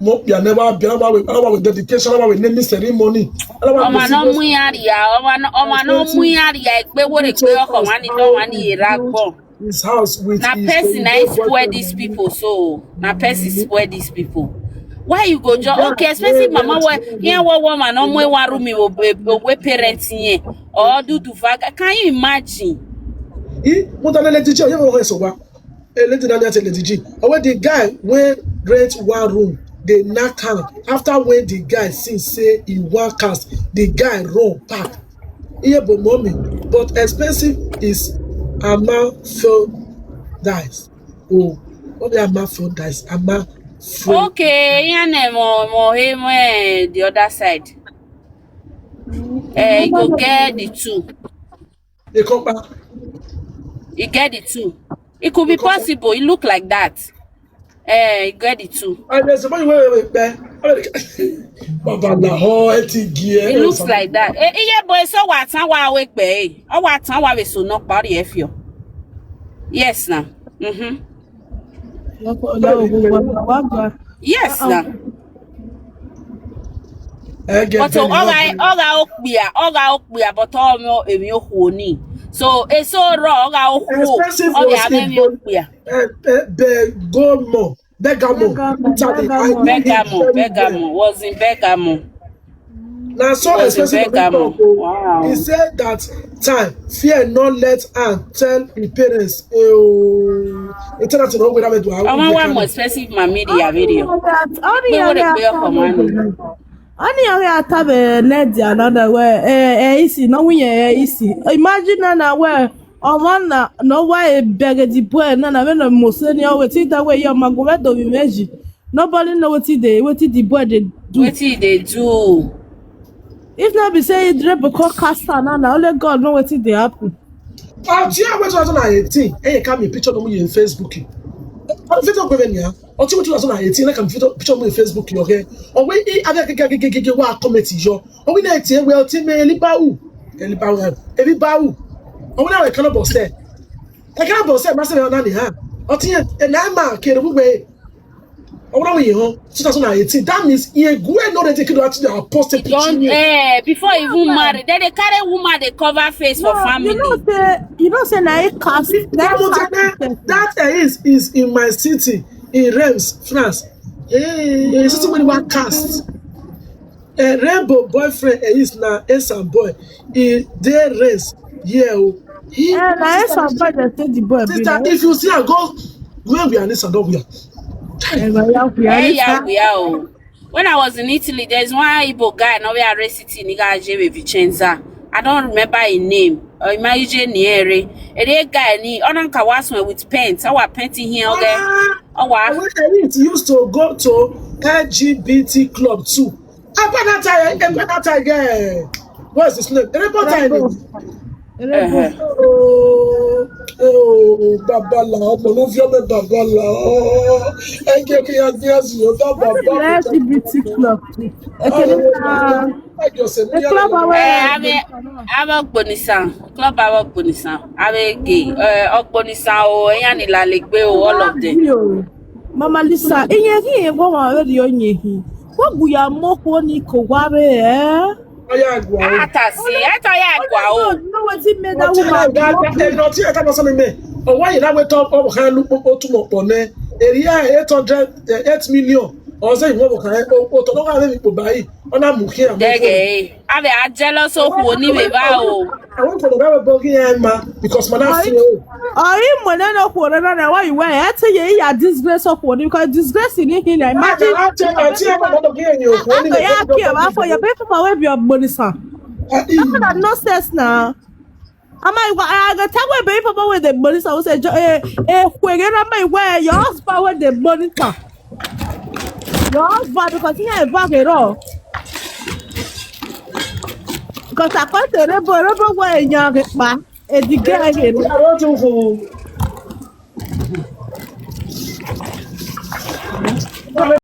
Mo bia ne wa bia wa we wa we dedication wa we naming ceremony. Ala wa Ọmọ náà mú yàrá, ọmọ náà ọmọ náà mú yàrá ìpè wọlé pé ọkọ wa ni tó wà ní ìrà gbọ́. His house with Na his person na oyibo spoil boyfriend. These people so. Na person spoil these people. Why you go just okay, especially mama wey here what woman no more one room with parents here or do do vaga. Can you imagine? He mo ta lele DJ, you know so wa. A lady na tell lady G. When the guy wey rent one room, they knock am. After when the guy see say he wan cast, the guy run pack. Iye bo mommy, but expensive is Ama phone dice. Oh, what be Ama phone dice? Ama phone. Okay, here na mo mo him eh, the other side. Eh, you go get the two. They come back. You get the two. It could be possible. It look like that. Eh, you get the two. And there's somebody wey wey pẹ. Baba na ho eti gie. It looks like that. Eh, yeah, boy, so what? How are we pay? Oh, what? How are we so not body if you? Yes, now. Mm-hmm. Yes, now. But so all I all I okpia, all I okpia, but all no emi okuoni. So it's so raw, all I okuo, Expensive all was I in emi okpia. Be- Be- Bergamo. Bergamo. Bergamo, Italy. I Bergamo. knew him Bergamo, very Bergamo well. Was in Bergamo. Na so Was in expensive Bergamo. Bergamo. Wow. He said that time fear not let am tell him parents. Oh, he tell us no whether we do. Ọmọ wa mo expensive ma media video. Only Pé wọ́n lè area pé ọkọ̀ máa ń lò. Only area tabe ne dia another way. Eh, eh, isi no we eh isi. Imagine na na where ọmọ na no why e beg the boy na na we no mo say ni o wetin that way your mago we do bi meji. Nobody know wetin dey wetin the boy dey do. Wetin e dey do? If not be say e drip call cast am na na only God know wetin dey happen. Ọtí ẹ̀wẹ̀ two thousand and eighteen, ẹ̀yẹ̀ ká mi picture ọmọ yẹn Facebook. Fíjọ́ pé bẹ́ẹ̀ ni a, ọtí ẹ̀wẹ̀ two thousand and eighteen, ẹ̀ka mi picture ọmọ yẹn Facebook yọ kẹ́. Ọ̀wé ní abẹ́ gẹ́gẹ́ gẹ́gẹ́ gẹ́gẹ́ wá comment yọ. Ọ̀wé náà ti ẹ̀wẹ̀ ọtí mi ẹ̀lí báwù, ẹ̀lí báwù, ẹ̀lí báwù. Ọ̀wé náà ẹ̀ka náà bọ̀ sẹ́, ẹ̀ka náà bọ̀ sẹ́, máa sẹ́yìn ọ̀nà nìyà. Ọtí yẹn ẹ̀ náà máa kéré wíwẹ̀. Ọ̀wé náà wọ̀ yìí hàn two thousand and eighteen. That means ìyẹn gúwẹ̀ náà rẹ̀ ti kí ló wá ti dà post a picture. Don eh before he even marry, then they carry woman they cover face for You family. know say you know say na e cast na e That cast mountain, that is is in my city, in Reims, France. Hey, you see somebody want cast. A rainbow boyfriend eh, is na handsome boy. He dey Reims. Yeah, oh. He, Eh, na e some boy dey say the boy be sister, na. If you see, I go where we are, this and we are. Eh, na ya we Eh, are. yeah, we are. Oh. When I was in Italy, there's one Igbo guy, now we are city, nigga Jebe Vicenza. I don't remember his name. Or Imaije Niere. And that guy, ni Onan Kawasme with paint. Our painting here, okay? Ah, Oh, wow. When I used to go to L G B T club too. Apa that time, apa that time, eh, what's his name? Everybody time. Rainbow. Oh, oh, babala, ọmọ ló fi ọmọ babala. Ẹ jẹ́ kí a gbé ẹ̀sìn yóò bá What is the bàbá. L G B T club? Okay, uh, Ẹ jọ ṣe mí the club yàrá. Eh, where I'm a, I'm a Gbonisan. Club I'm a Gbonisan. I'm a gay. Uh, Ogbonisan, oh, Yanni Lalegbe, oh, all of them. Mama Lisa, iye ki e go wa radio nyehi. Wo gu ya mo ko ni ko wa re eh. Ọya àgbà o. Atasi, I thought I had wow. No wetin make that Ọtí woman. ẹ̀ka ẹ̀ka ẹ̀ka ọtí ẹ̀ka lọ́sọ̀ mi mẹ́. Ọwọ́ yìí láwé tán ọmọ kan ló pópó túmọ̀ pọ̀ nẹ́. Èrè yà eight hundred eight million. Ọ̀sẹ̀ ìwọ̀n ọmọ kan ẹ̀ o tọ̀nà wà lẹ́nu ipò báyìí. Wọ́n náà mú kí ẹ̀ mú fún mi. Dege, I'm a jealous of who ni me ba o. Àwọn ìpàdé bá wẹ̀ bọ́ kí ẹ̀ máa because màá náà fi o. Or him when no ko na na why you wear. I tell you, you are disgrace of what because disgrace in him. Imagine. Àti àti ẹ̀ máa bọ́ kí ẹ̀ yẹn òkú ó After nílẹ̀ you care about for your people wey be your bonisa. That nonsense now. Am I I go tell wey baby papa wey dey bonisa wey say eh eh kwege na my wey your husband wey dey bonisa. Your husband because he ain't back at all. Because I come to rainbow rainbow wey young pa. Edigere. Ìyàwó tún fún un.